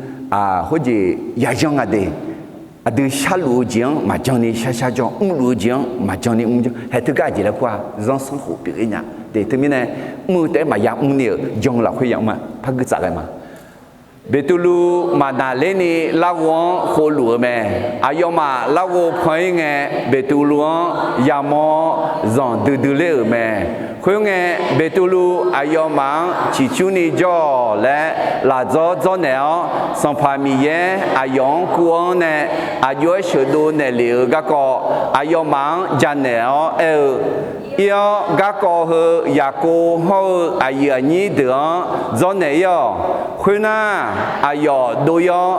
khoerjeq yayan nga de. Aqdui sharluf-eu jeq-anr maqjan ni shar shar jawr, mrluf-eu jeq-anr maqjan ni mr jawr. Hae, teugar aqjeq laer kur-a, zanrsanrkhof pyeuf-ir nya de. Teumirnae mr-eu taef-aer maqya mr ni-euq jan-eu lafkhoer ya mr-a, par guirsaf ghae ma. Beqtuvluv maqdaqler ni larghov-anr khovluf-eu mae. Aqyawfmaf larghov pan-ir ngae, Beqtuvluv-anr yamawr-awr zanqdui dui ler-euq mae. Khoerngae, Beqtuvluv aqyawfmaf-anr ciqcurni jawr-awq laer lafdzawr dzawrnaeq-awr, Sanqpaq Miqyaer aqyawf-anr kuv-anr nae aqjox-aer sheuqdov naeqlef-eu garkawv, aqyawfmaf-anr janaeq-awr aer-eu, Ir-awr, garkawv heu Yaqkov hawr-eu aqyuif aqnyir deuq-anr dzawrnaeq ir-awq. Khoernar, aqyawf dov ir-awr,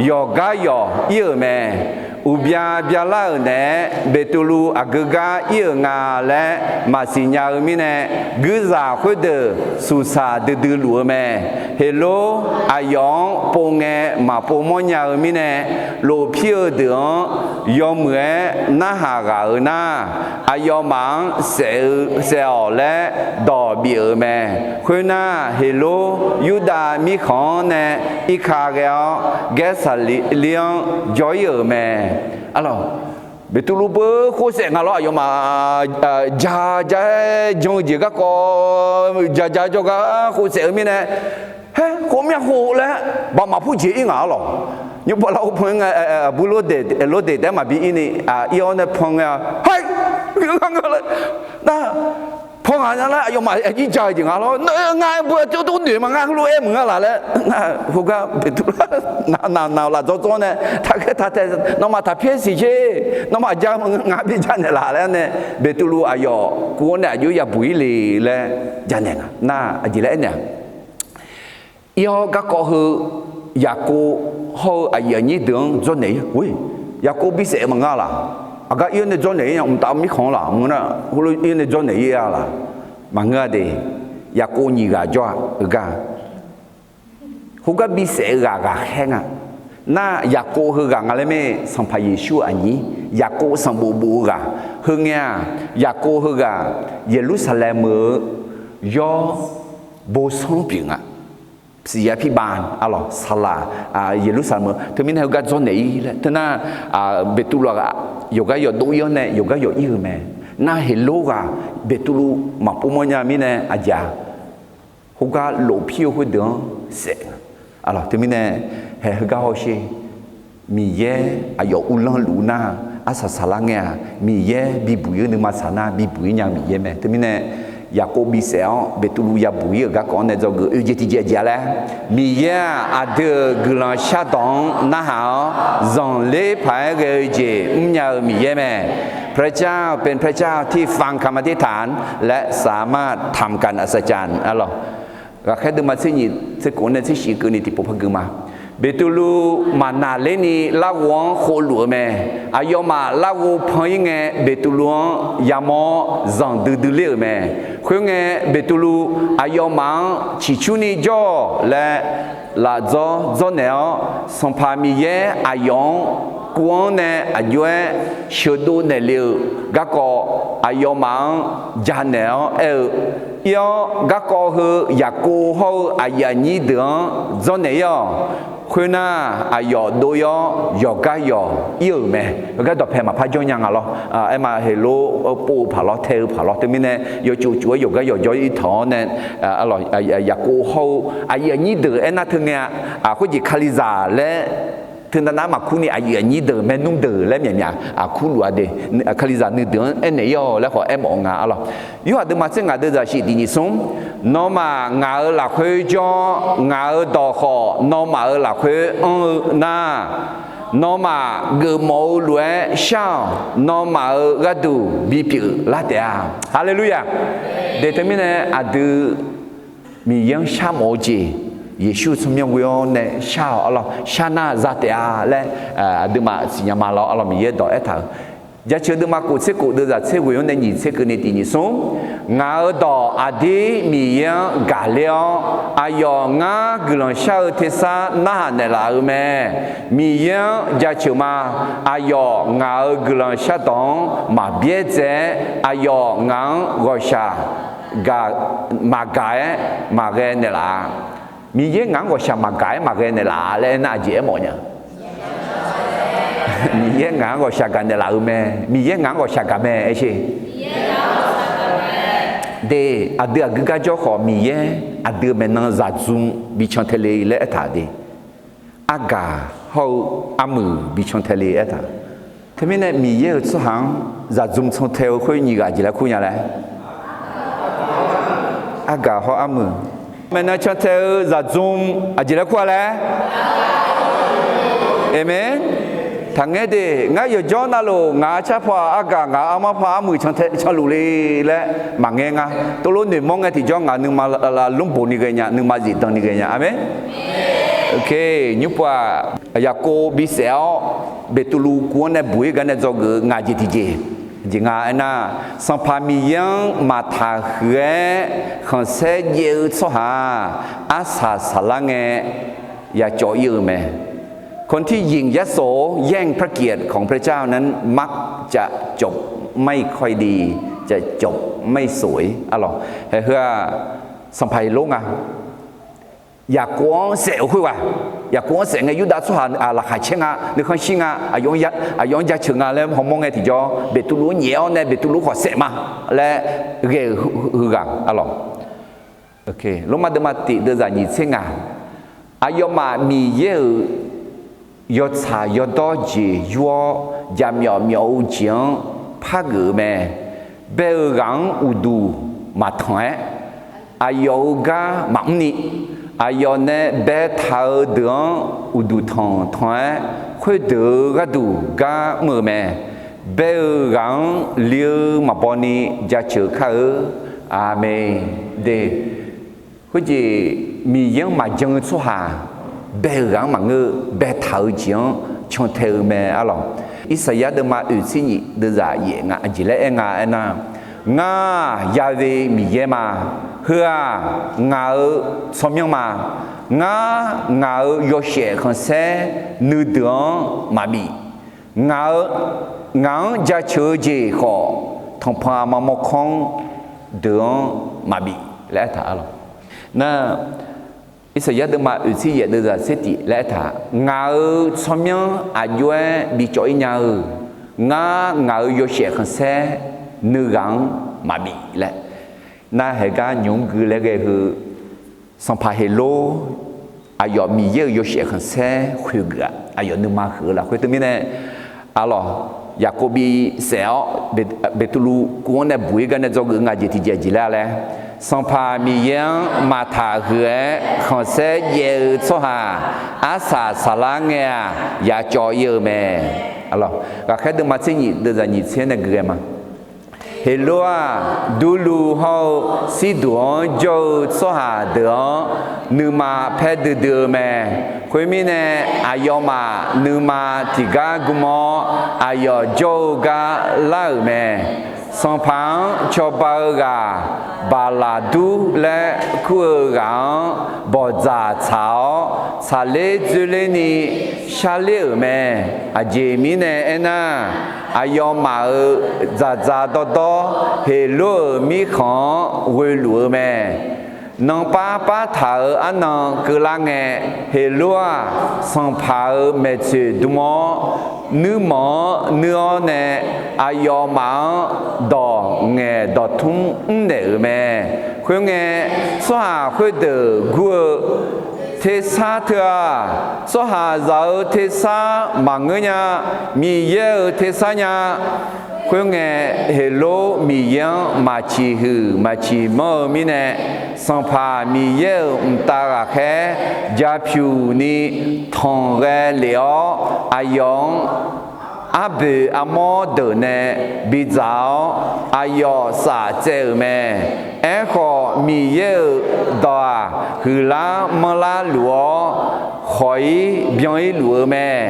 yawqgar yawq ir-euq mae. Uqbya byalar-euq naeq-aer Beqtuvluv aqgeu gar ir-euq nga laer maqsiq nya-eu mirnae, guirzaq khoerdeuq suqsaq duidui luf-eu mae. Heqlor aqyawf-anr pov ngae maqpov mawrnya-eu mirnae, lofpir-eu deuq-anr yawmuiq-aer narhaq ghaq-euq nar, aqyawfmaf-anr saef-eu saef-awq laer dawq bif-euq mae. Khoernar, Heqlor Yurdav mirkhanq-anr nae irka ghae-awr, Gaersaqlir-anr jawr ir-euq mae. Arlawq, Beqtuvluv beu khov saef nga lawr, aqyawfmaf ja ja-aer jan-eu jeq garkawv ja ja jawrgar khov saef-eu mirnae, haer khov myav khov laer baqmaq pur jeq ir ngaq arlawq. Nymrpov lar-awr pan ngae, aqbur Lordeq taef-aer maqbi ir ni, ir-awr nae pan ngae, haer, ngeur ngar ngeur laer, nar, pan ngaq nya laer aqyawfmaf aqjir ja-eu jeq nga lawr. Ngar-aer beu-a jawr dov noeq ma, ngar heulof-aer meuq nga laf laer, khoergar Beqtuvluv nav nav laf dzawr dzawr nae, taqkhaer taq tae, nawmaf taq pyaer siq sher, nawmaf ja-eu maqngeur, ngar bi janaeq laf laer nae, Beqtuvluv aqyawf kuv-anr nae aqjox yabuq ir le laer janaeq nga. Nar, aqjeq laer aernaeq-a, ir-awr garkawv heu Yaqkov hawr-eu aqyuif aqnyir deuq-anr dzawrnaeq ir-awq. Yaqkov bisaef-eu maqnga laq? Aqgar ir-awr nae dzawrnaeq ir nya, mqtav mirkhanq-anr laq maqngeur nar, heulof ir-awr nae dzawrnaeq ir-a laq? Maqngeur-a de. Yaqkov nyiq ghaq jawr-a, heugar khoergar bisaef-eu ghaq ghaqkhaer nga. Nar, Yaqkov heughaq nga laer mae, Sanqpaq Yeqsur-euq aqnyir, Yaqkov sanqbof bof-eu ghaq. Heu ngae-aq, Yaqkov heughaq Yeqlursaqlaeq meuq-eu yawr bosanr pyeuf nga. Siqya pirbav arlawq, saqlaq, Yeqlursaqlaeq meuq. Teumirnae heugar dzawrnaeq ir laer teunar, Beqtuvluv ghaq yawqgar yawq dov ir-awr nae yawqgar yawq ir-eu mae. Nar, Heqlor ghaq Beqtuvluv maqpov mawrnya mirnae aqjeq-a, khoergar lofpir-eu khoerdeuq-anr saef nga. Arlawq, teumirnae hae heugar hawsher, Miqyaer aqyawf uvlanr luf nar, arsaq saqlar ngae-aq, Miqyaer bibuq ir-eu nuima saq nar bibuq ir nya-eu Miqyaer mae. Teumirnae Yaqkov bisaef-awr Beqtuvluv yabuq ir-euq garkawv-anr nae dzawgeuf oe jeq tiqjeq jeq-a laer, Miqyaer-aq aqdui-euq guiqlanq shardawq-anr narhaq-awr zanqler paq-aer ghae-eu jeq mrnya-eu Miqyaer mae. พระเจ้าเป็นพระเจ้าที่ฟังคำอธิษฐาน และสามารถทำการอัศจรรย์ arlawq. Ghaqkhaer deuvma tser nyiq tser kof nae tser shif keuvni tiqpov par gui ma. Beqtuvluv maqnaqlerni larghov-anr khovluf-eu mae. Aqyawfmaf larghov pan ir ngae, Beqtuvluv-anr yamawr-awr zanqdui dui ler-euq mae. Khoerngae, Beqtuvluv aqyawfmaf-anr ciqcurni jawr-awq laer lafdzawr dzawrnaeq-awr, Sanqpaq Miqyaer aqyawf-anr kuv-anr nae aqjox-aer sheuqdov naeqle-euq garkawv aqyawfmaf-anr janaeq-awr aer-eu, ir-awr garkawv heu Yaqkov hawr-eu aqyuif aqnyir deuq-anr dzawrnaeq ir-awq. Khoernar, aqyawf dov ir-awr yawqgar yawq ir-euq mae. Heugar dawqpae maqpar jawr nya nga lawr. Aerma Heqlor pov-eu paq lawr, tae-eu paq lawr. Teumirnae yawcuf cuf-aer yawqgar yawq jawr ir taq-awr nae, Yaqkov hawr-eu aqyuif aqnyir deuq aernar teungae-a, khoerjeq Kalizaq laer teunav nav maqkur ni aqyuif aqnyir deuq, maernmr deuq laer myaqmyaq kurluf-a de. Kalizaq nuideuq-anr aernaeq ir-awq laer khawf aermawf-eu nga arlawq. Yorhaq deuvma tser ngaq deuv zaqsiq tiq nyiq smr, nawmaf ngaq-euq lafkhoer jawr-awr, ngaq-euq dawq khawf nawmaf-euq lafkhoer anr-eu nar, nawmaf geufmawf-eu lof-aer shar-awq. Nawmaf-euq gharduq bipyeuf lar taef-a. Haleluya! De teumirnae aqdui Miqyaer-anr sharmawf-eu jeq, Yeqsur tsawrmyanr ghoe-awr nae shar-awq arlawq, shar nar za taef-a laer aqduimaf siqnya ma lawr arlawq, Miqyaer dawq aertaq-euq. Jaceuq deuvma kof tser kof deuv zaq tser ghoe-anr nae nyiq tser keuvni tiq nyiq smr, ngaq-euq dawq aqdir Miqyaer-anr gaqler-awr, aqyawf ngar guiqlanq shar-eu tersar narhaq naeqlaf-eu mae. Miqyaer-anr jaceuq ma. Aqyawf ngaq-euq guiqlanq shardawq-anr maqbyaer dzae-aer, aqyawf ngaq-anr ghawqshaq maqgaq-aer maqghae naeqlaf-a. Miqyaer ngaq-anr ghawqshaq maqgaq-aer maqghae naeqlaf-a laer aernar, aqjeq aermawf nya. Miqyaer ngaq-anr ghawqshaq gaq naeqlaf-eu mae. Miqyaer ngaq-anr ghawqshaq gaq mae aer sher. De, aqdui aqgeu gar jawr khawf, Miqyaer aqdui-euq maeqnan zaqdzmr bi can tae le laer aertaq de. Argaq hawr-eu armuiq bi can tae le aertaq. Teumirnae Miqyaer-euq tsawrhaq-anr zaqdzmr can tae-eu khoer nyiq ghaq aqjeq laer kur nya laer? Argaq hawr armuiq. Maeqnan can tae-eu zaqdzmr aqjeq laer kur-a laer? Aqmeq. Taqngaer de, ngar yawqjawr navluf ngaq-euq carpawq argaq, ngaq-euq armar par armuiq cantae canluf le laer maqngaer nga. Tov lof noeqmawr ngae tiqjawr ngaq nuima lmrboq ni ghae nya, nuima zifdan ni ghae nya. Aqmeq. Nymrpov-aq, Yaqkov bisaef-awr, Beqtuvluv kuv-anr nae buq-ir gar nae dzawgeuf-eu ngaq jeq tiqjeq, jeq nga aernar, Sanqpaq Miqyaer-anr maqtaq huiq-aer khanqsaer jaev-eu tsawrhaq-aq, arsaq saqlar ngae yacawv-ir-eu mae. คนที่ยิงยโสแย่งพระเกียรติของพระเจ้านั้นมักจะจบไม่ค่อยดี จะจบไม่สวย arlawq. Haeq heu-aq, Sanqpaq Heqlor nga. Yaqkov-anr saef-euq khoerghaq, Yaqkov-anr saef ngae Yurdav tsawrhaq laqkhaq caer nga, nuikhanr shir nga, aqyawf-anr jaceuq nga laer hawmawr ngae tiqjawr, Beqtuvluv-anr nyaef-awr nae Beqtuvluv khawf saef ma laer ghae-euq heughaq arlawq. Lormav deuvma tiq deuvzaq nyiq tser ngaq, aqyawfmaf Miqyaer-euq yawtsaq yawdawr jeq yur-awr, jaqmyawf myawf-eu jeq-anr pargeuf-eu mae. Bae-eu ghaq-anr uqduq maqtanq-aer, aqyawf-euq gar maqmr ni, aqyawf nae baetaq-eu deuq-anr uqduq tanq tanq-aer, khoerdeuq-eu gharduq gar mr-eu mae. Bae-eu ghaq-anr li-eu maqbaw ni jaceuq kar-eu. Aqmeq. De, khoerjeq Miqyaer-anr maqjan-eu tsawrhaq, bae-eu ghaq-anr maqngeur-eu, baetaq-eu jeq-anr cantae-eu mae arlawq. Irsaqyar deuvma oeq tser nyiq deuvzaq yaef nga, aqjeq laer aer nga aernar, Ngar-aq, Ya'we Miqyaer ma. Heu-aq, ngaq-euq tsawrmyanr ma. Ngar, ngaq-euq yawshaef khanqsaer nuideuq-anr maqbif. Ngaq-eu, ngaq-anr jaceuq-eu jeq khawf, tanqpanq aqma mawrkawr-anr deuq-anr maqbif laer aertaq arlawq. Nar, Irsaqyar deuvma oeq tser yaef deuvzaq tser tif laer aertaq, Ngaq-euq tsawrmyanr aqjox-aer bicawv-ir nya-eu, ngar ngaq-euq yawshaef khanqsaer nuighaq-anr maqbif laer. Nar haeq gar nymq-mr gui laer ghae heu, Sanqpaq Heqlor aqyawf Miqyaer-euq yawshaef khanqsaer khoergeuf-aq, aqyawf nuima huiq-eu lafkhoer teumirnae, arlawq, Yaqkov bisaef-awr, Beqtuvluv kuv-anr nae buq-ir gar nae dzawgeuf-eu ngaq jeq tiqjeq jeq laer-a laer, Sanqpaq Miqyaer-anr maqtaq huiq-aer khanqsaer jaev-eu tsawrhaq, arsaq saqlar ngae-aq, yacawv-ir-eu mae. Ghaqkhaer deuvma tser nyiq deuvzaq nyiq tser nae gui ghae ma. Heqlor-aq, Durluv hawr-eu Sirduq-anr jawr-eu tsawrhaq deuq-anr nuima paer duidui-eu mae. Khoermirnae, aqyawfmaf nuima tiqgar gm-awr, aqyawf jawr-eu gar lar-euq mae. Sanqpaq-anr cawba-eu ghaq, Baqlaqdur laer kur-eu ghaq-anr bawqdzaq tsaq-awr, tsaqler dzoerlerni sharler-euq mae. Aqjeq mirnae aernar, aqyawfmaf-euq dzaqdzaq dawrdawr Heqlor-euq mirkhanq-anr ghoeluf-eu mae. Nanpar partaq-euq arnan keuvlar ngae, Heqlor-aq, sanqpaq-euq maeqtsoeq dm-awr, nuirmanq-anr nuir-awr nae, aqyawfmaf-anr dawq ngaeq dawqtmr mrnaeq-euq mae. Khoerngae, tsawrhaq khoerdeuq gur-eu, Tersar teu-aq, tsawrhaqzaq-euq tersar maqngeur nya, Miqyaer-euq tersar nya. Khoerngae, Heqlor Miqyaer-anr maqciq huiq maqciq manr-eu mirnae, Sanqpaq Miqyaer-euq mqtav ghaqkhaer ja pyuq ni tanq ghae lef-awr, aqyawf-anr arboeq armawr deuq nae bidzaq-awr, aqyawf saf tsaev-euq mae. Aerkhawf, Miqyaer-euq dawq-aq, huiqlar manrlar luf-awr, khawq-ir byan-ir luf-eu mae.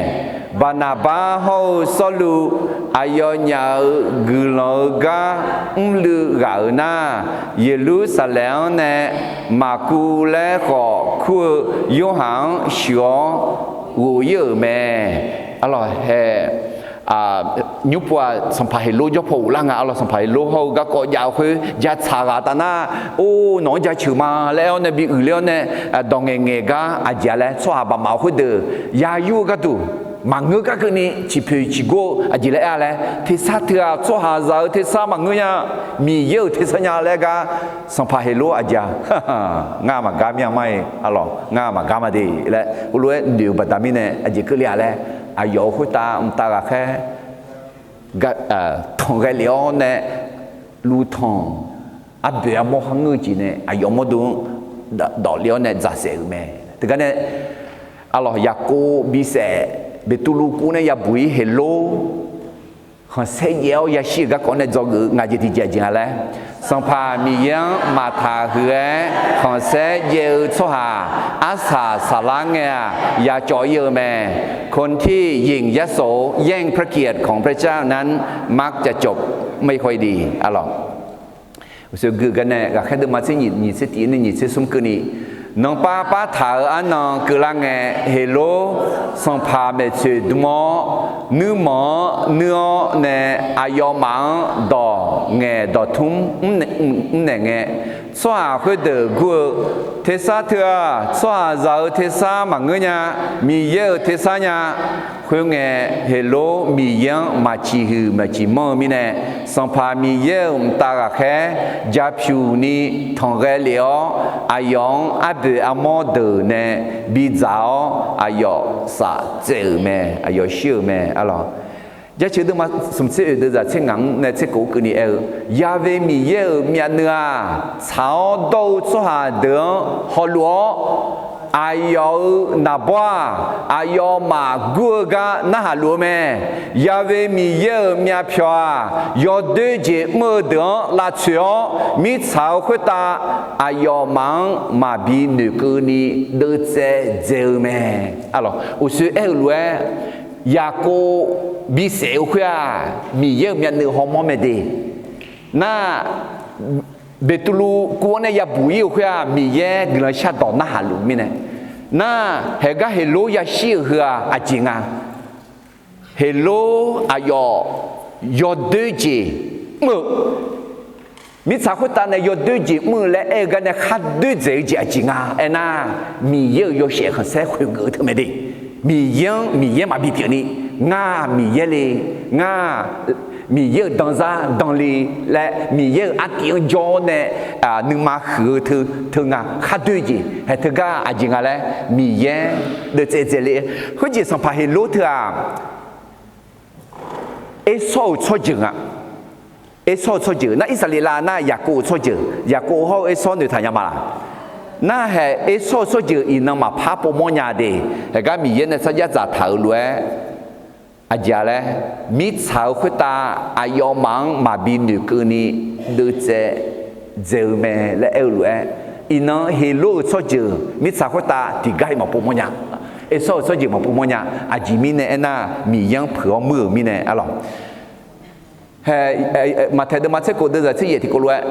Baqnaqbar hawr-eu Sawrluv aqyawfnyaf-euq guiqlanq-eu gar mrluiv ghaq-euq nar, Yeqlursaqlaeq-anr nae Maqkuv laer khawf kur-eu Yorhaq-anr shuif-awr ghof-ir-euq mae. Arlawq hae, nymrpov-aq, sanqpaq Heqlor jawr paw ghoflar nga. Arlawq, sanqpaq Heqlor hawr-eu garkawv jav-eu khoer ja tsaq ghaq taf nar, or, nawq-anr jaceuq ma laer aer-awr nae bi uiqler-awr nae, dawq ngaeqngaeq gar aqjeq-a laer tsawrhaq baqmaf-eu khoerdeuq ya yur-eu gharduq, maqngeur gar keuvni ciqpoeq ciqgor-eu aqjeq laer aer-a laer, tersar teu-aq, tsawrhaqzaq-euq tersar maqngeur nya, Miqyaer-euq tersar nya laer gar, sanqpaq Heqlor aqjeq-a, ngar maqgar mir-a ma-iq, arlawq, ngar maqgar ma de laer heulof-aer noeq-eu baqda mirnae aqjeq keuvle-a laer, aqyawf-euq khoertav mqtav ghaqkhaer tanq ghae lef-awr nae, luvtanq arboeq armawr kharngeur-eu jeq nae aqyawf mawrdo-anr dawf le-awr nae dzaqsaef-euq mae. Teugar nae, arlawq, Yaqkov bisaef Beqtuvluv kuv nae yabuq-ir Heqlor khanqsaer jaev-awr yashir-euq garkawv nae dzawgeuf-eu ngaq jeq tiqjeq aqjeq nga laer, Sanqpaq Miqyaer-anr maqtaq huiq-aer khanqsaer jaev-eu tsawrhaq arsaq saqlar ngae-aq, yacawv-ir-eu mae. คนที่หยิ่งยโสแย่งพระเกียรติของพระเจ้านั้น มักจะจบไม่ค่อยดี Uqshoe gui-eu gar nae Ghaqkhaer deuvma tser nyiq, nyiq tser tiq nae nyiq tser smr keuvni, nanrpav pav taq-euq arnan keuvlar ngae, Heqlor sanqpaq maeqtsoeq dm-awr, nuirmanq-anr nuir-awr nae aqyawfmaf-anr dawq ngaeq dawq tmr mrnaeq ngae, tsawrhaq khoerdeuq gur-eu tersar teu-aq, tsawrhaqzaq-euq tersar maqngeur nya, Miqyaer-euq tersar nya. Khoerngae, Heqlor Miqyaer-anr maqciq huiq maqciq manr-eu mirnae, Sanqpaq Miqyaer-euq mqtav ghaqkhaer ja pyuq ni tanqghae lef-awr, aqyawf-anr arboeq armawr deuq nae bidzaq-awr, aqyawf saf tsaev-euq mae, aqyawf shir-euq mae. Arlawq, Jarceuq deuvma smq tser oeq deuvzaq tser ngaq-anr nae tser kof keuvni aer-eu, Yaqve Miqyaer-euq myavnuiv-aq, tsaq-awr dawr-eu tsawrhaq deuq-anr hawluf-awr, aqyawf-euq naqbawr-aq, aqyawfmaf gur-eu gar narhaq luf-eu mae. Yaqve Miqyaer-euq myavpyawq-aq, yawdoer jeq mr-eu deuq-anr lavtsoeq-awr, mirtsaq-eu khoertav aqyawfmaf-anr maqbi noeqkeuvni deuvtsaev dzae-eu mae. Arlawq, uqshoe aer-eu lof-aer, Yaqkov bisaef-eu khoer-aq, Miqyaer-euq myavnuiv hawmawr mae de. Nar, Beqtuvluv kuv-anr nae yabuq-ir-euq khoer-aq, Miqyaer guiqlanq shardawq narhaq luf mirnae. Nar, haeqgar Heqlor yashir-euq heu-aq aqjeq nga. Heqlor aqyawf yawdoer jeq mr-eu, mirtsaq khoertav nae yawdoer jeq mr-eu laer aer-eu gar nae khar doer dzaeq-eu jeq aqjeq nga aernar, Miqyaer-euq yawshaef khanqsaer khoeqgeuf-eu teu mae de. Miqyaer-anr Miqyaer maqbi pyeufni, ngar Miqyaer le, ngar Miqyaer-euq danzar danle laer Miqyaer-euq artiv-anr jawr-awr nae nuima huiq-eu teu, teu nga khar doer jeq hae teugar aqjeq nga laer Miqyaer deuvtsaev dzaeq le. Khoerjeq sanqpaq Heqlor teu-aq, Ersawr-euq tsawrjeuq nga. Ersawr-eu tsawrjeuq nar, Irsaqleqlav nar Yaqkov-euq tsawrjeuq, Yaqkov hawr-eu Ersawr noeqtaq nya ma laq? Nar haeq Ersawr-eu tsawrjeuq iqnan maqpar povmawr nya de. Haeqgar Miqyaer nae sarjax dzaqtaq-euq lof-aer, aqjeq-a laer, mirtsaq-eu khoertav aqyawfmaf-anr maqbi noeqkeuvni deuvtsaev dzaeq-eu mae laer aer-eu lof-aer, iqnan Heqlor-euq tsawrjeuq mirtsaq khoertav tiqgar-iq maqpov mawrnya. Ersawr-euq tsawrjeuq maqpov mawrnya. Aqjeq mirnae aernar, Miqyaer-anr peuq-awr muir-euq mirnae arlawq. Hae, Maqtaeq deuvma tser kof deuvzaq tser yaef tiqkov lof-aer,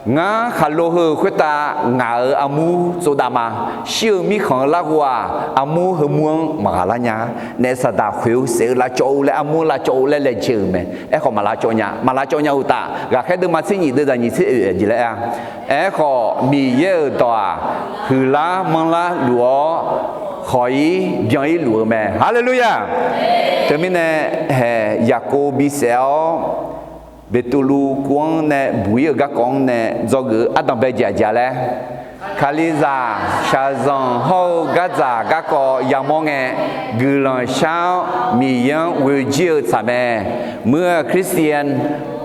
Ngar khaqlo heu-euq khoertav ngaq-euq armur tsovdav ma. Shir-eu mirkhanq-eu larghov-aq, armur heumur-anr maqghaq lar nya. Naef saqdaq khoeq-eu saef-eu lavcawv-eu laer armur-anr lavcawv-eu laer laejae-euq mae. Aerkhawf maqlavcawv nya. Maqlavcawv nya uqtaf, ghaqkhaer deuvma tser nyiq deuvzaq nyiq tser oeq jeq laer aer-a. Aerkhawf Miqyaer-euq dawq-aq, huiqlar manrlar luf-awr, khawq-ir byan-ir luf-eu mae. Haleluya! Teumirnae, haeq Yaqkov bisaef-awr, Beqtuvluv kuv-anr nae buq-ir-euq garkawv-anr nae dzawgeuf-eu ardanqbae jeq aqjeq-a laer, Kalizaq shaqzanq hawr-eu gardzaq garkawv yamawr ngae, guiqlanq shar-awr Miqyaer-anr ghoejir-eu tsaq mae. เมื่อคริสเตียน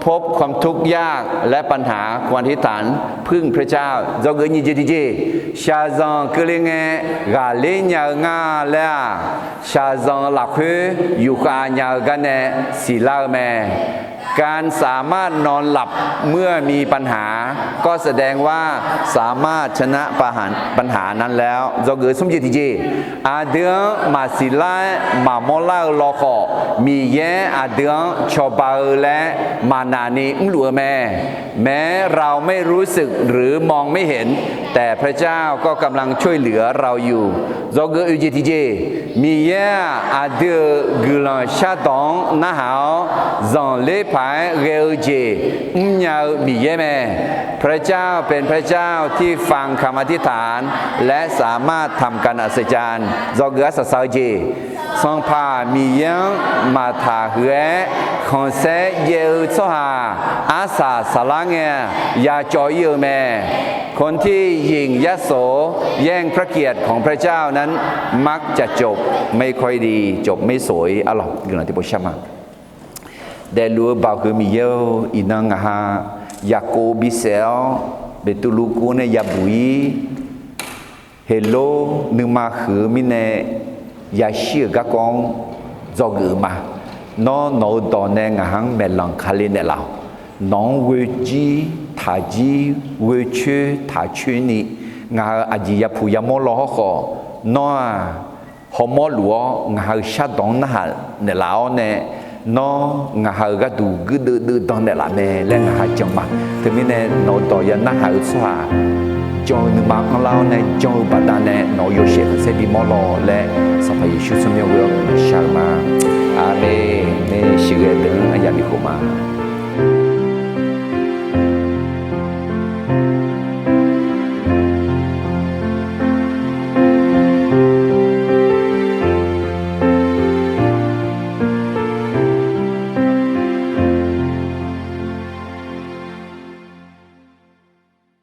พบความทุกข์ยากและปัญหา ควรอธิษฐานพึ่งพระเจ้า Dzawgeuf nyiq jeq tiqjeq, shaqzanq keuvle ngae ghaqler nya-eu nga laer-aq, shaqzanq-eu lafkhoer yufkhav nya-eu gar nae siqlar-eu mae. การสามารถนอนหลับเมื่อมีปัญหา ก็แสดงว่าสามารถชนะปัญหานั้นแล้ว Dzawgeuf smr jeq tiqjeq, aqdui-anr maqsiq lar-aer maqmawr lar-eu lawkhawf, Miqyaer aqdui-anr cawba-eu laer maqnaq ni mrluf-eu mae. แม้เราไม่รู้สึกหรือมองไม่เห็น แต่พระเจ้าก็กำลังช่วยเหลือเราอยู่ Dzawgeuf oeq jeq tiqjeq, Miqyaer-aq, aqdui-euq guiqlanq shardawq-anr narhaq-awr, zanqler paq-aer ghae-eu jeq mrnya-eu Miqyaer mae. พระเจ้าเป็นพระเจ้าที่ฟังคำอธิษฐาน และสามารถทำการอัศจรรย์ Dzawgeuf arsaq saq-eu jeq, Sanqpaq Miqyaer-anr maqtaq huiq-aer khanqsaer jaev-eu tsawrhaq arsaq saqlar ngae-aq, yacawv-ir-eu mae. คนที่หยิ่งยโสแย่งพระเกียรติของพระเจ้านั้น มักจะจบไม่ค่อยดี จบไม่สวย Arlawq, guiqlanq tiqpov shar ma. Daefluf-eu baoq huiq Miqyaer-or, iqnan ngaq ha Yaqkov bisaef-awr, Beqtuvluv kuv-anr nae yabuq-ir, Heqlor nuima huiq-eu mirnae yashir-euq garkawv-anr dzawgeuf-euq ma. Nawr, nawq-euq dawq nae ngaq-anr maeqlanq kale naeqlaf-awq. Nawq-anr ghoejir taqjir, ghoecoer taqcoer ni, ngaq-euq aqjeq yapuq yamawr law hawrkhawf, nawr-aq, hawmawr luf-awr ngaq-euq shardawq-anr narhaq naeqlaf-awr nae, nawr ngaq-euq gharduq guirdeuv deuvdan naeqlaf mae laer ngaq-euq jan ma. Teumirnae nawq-euq dawq ya narhaq-eu tsawrhaq jan-eu nuima anrlar-awr nae jan-eu baqdanae nawq-euq yawshaef khanqsaer bimawr law laer Sanqpaq Yeqsur tsawrmyanr ghoe-awr guiqlanq shar-eu ma. Aqmeq. Sheuqghae deuq-anr aqyaf bikhof ma.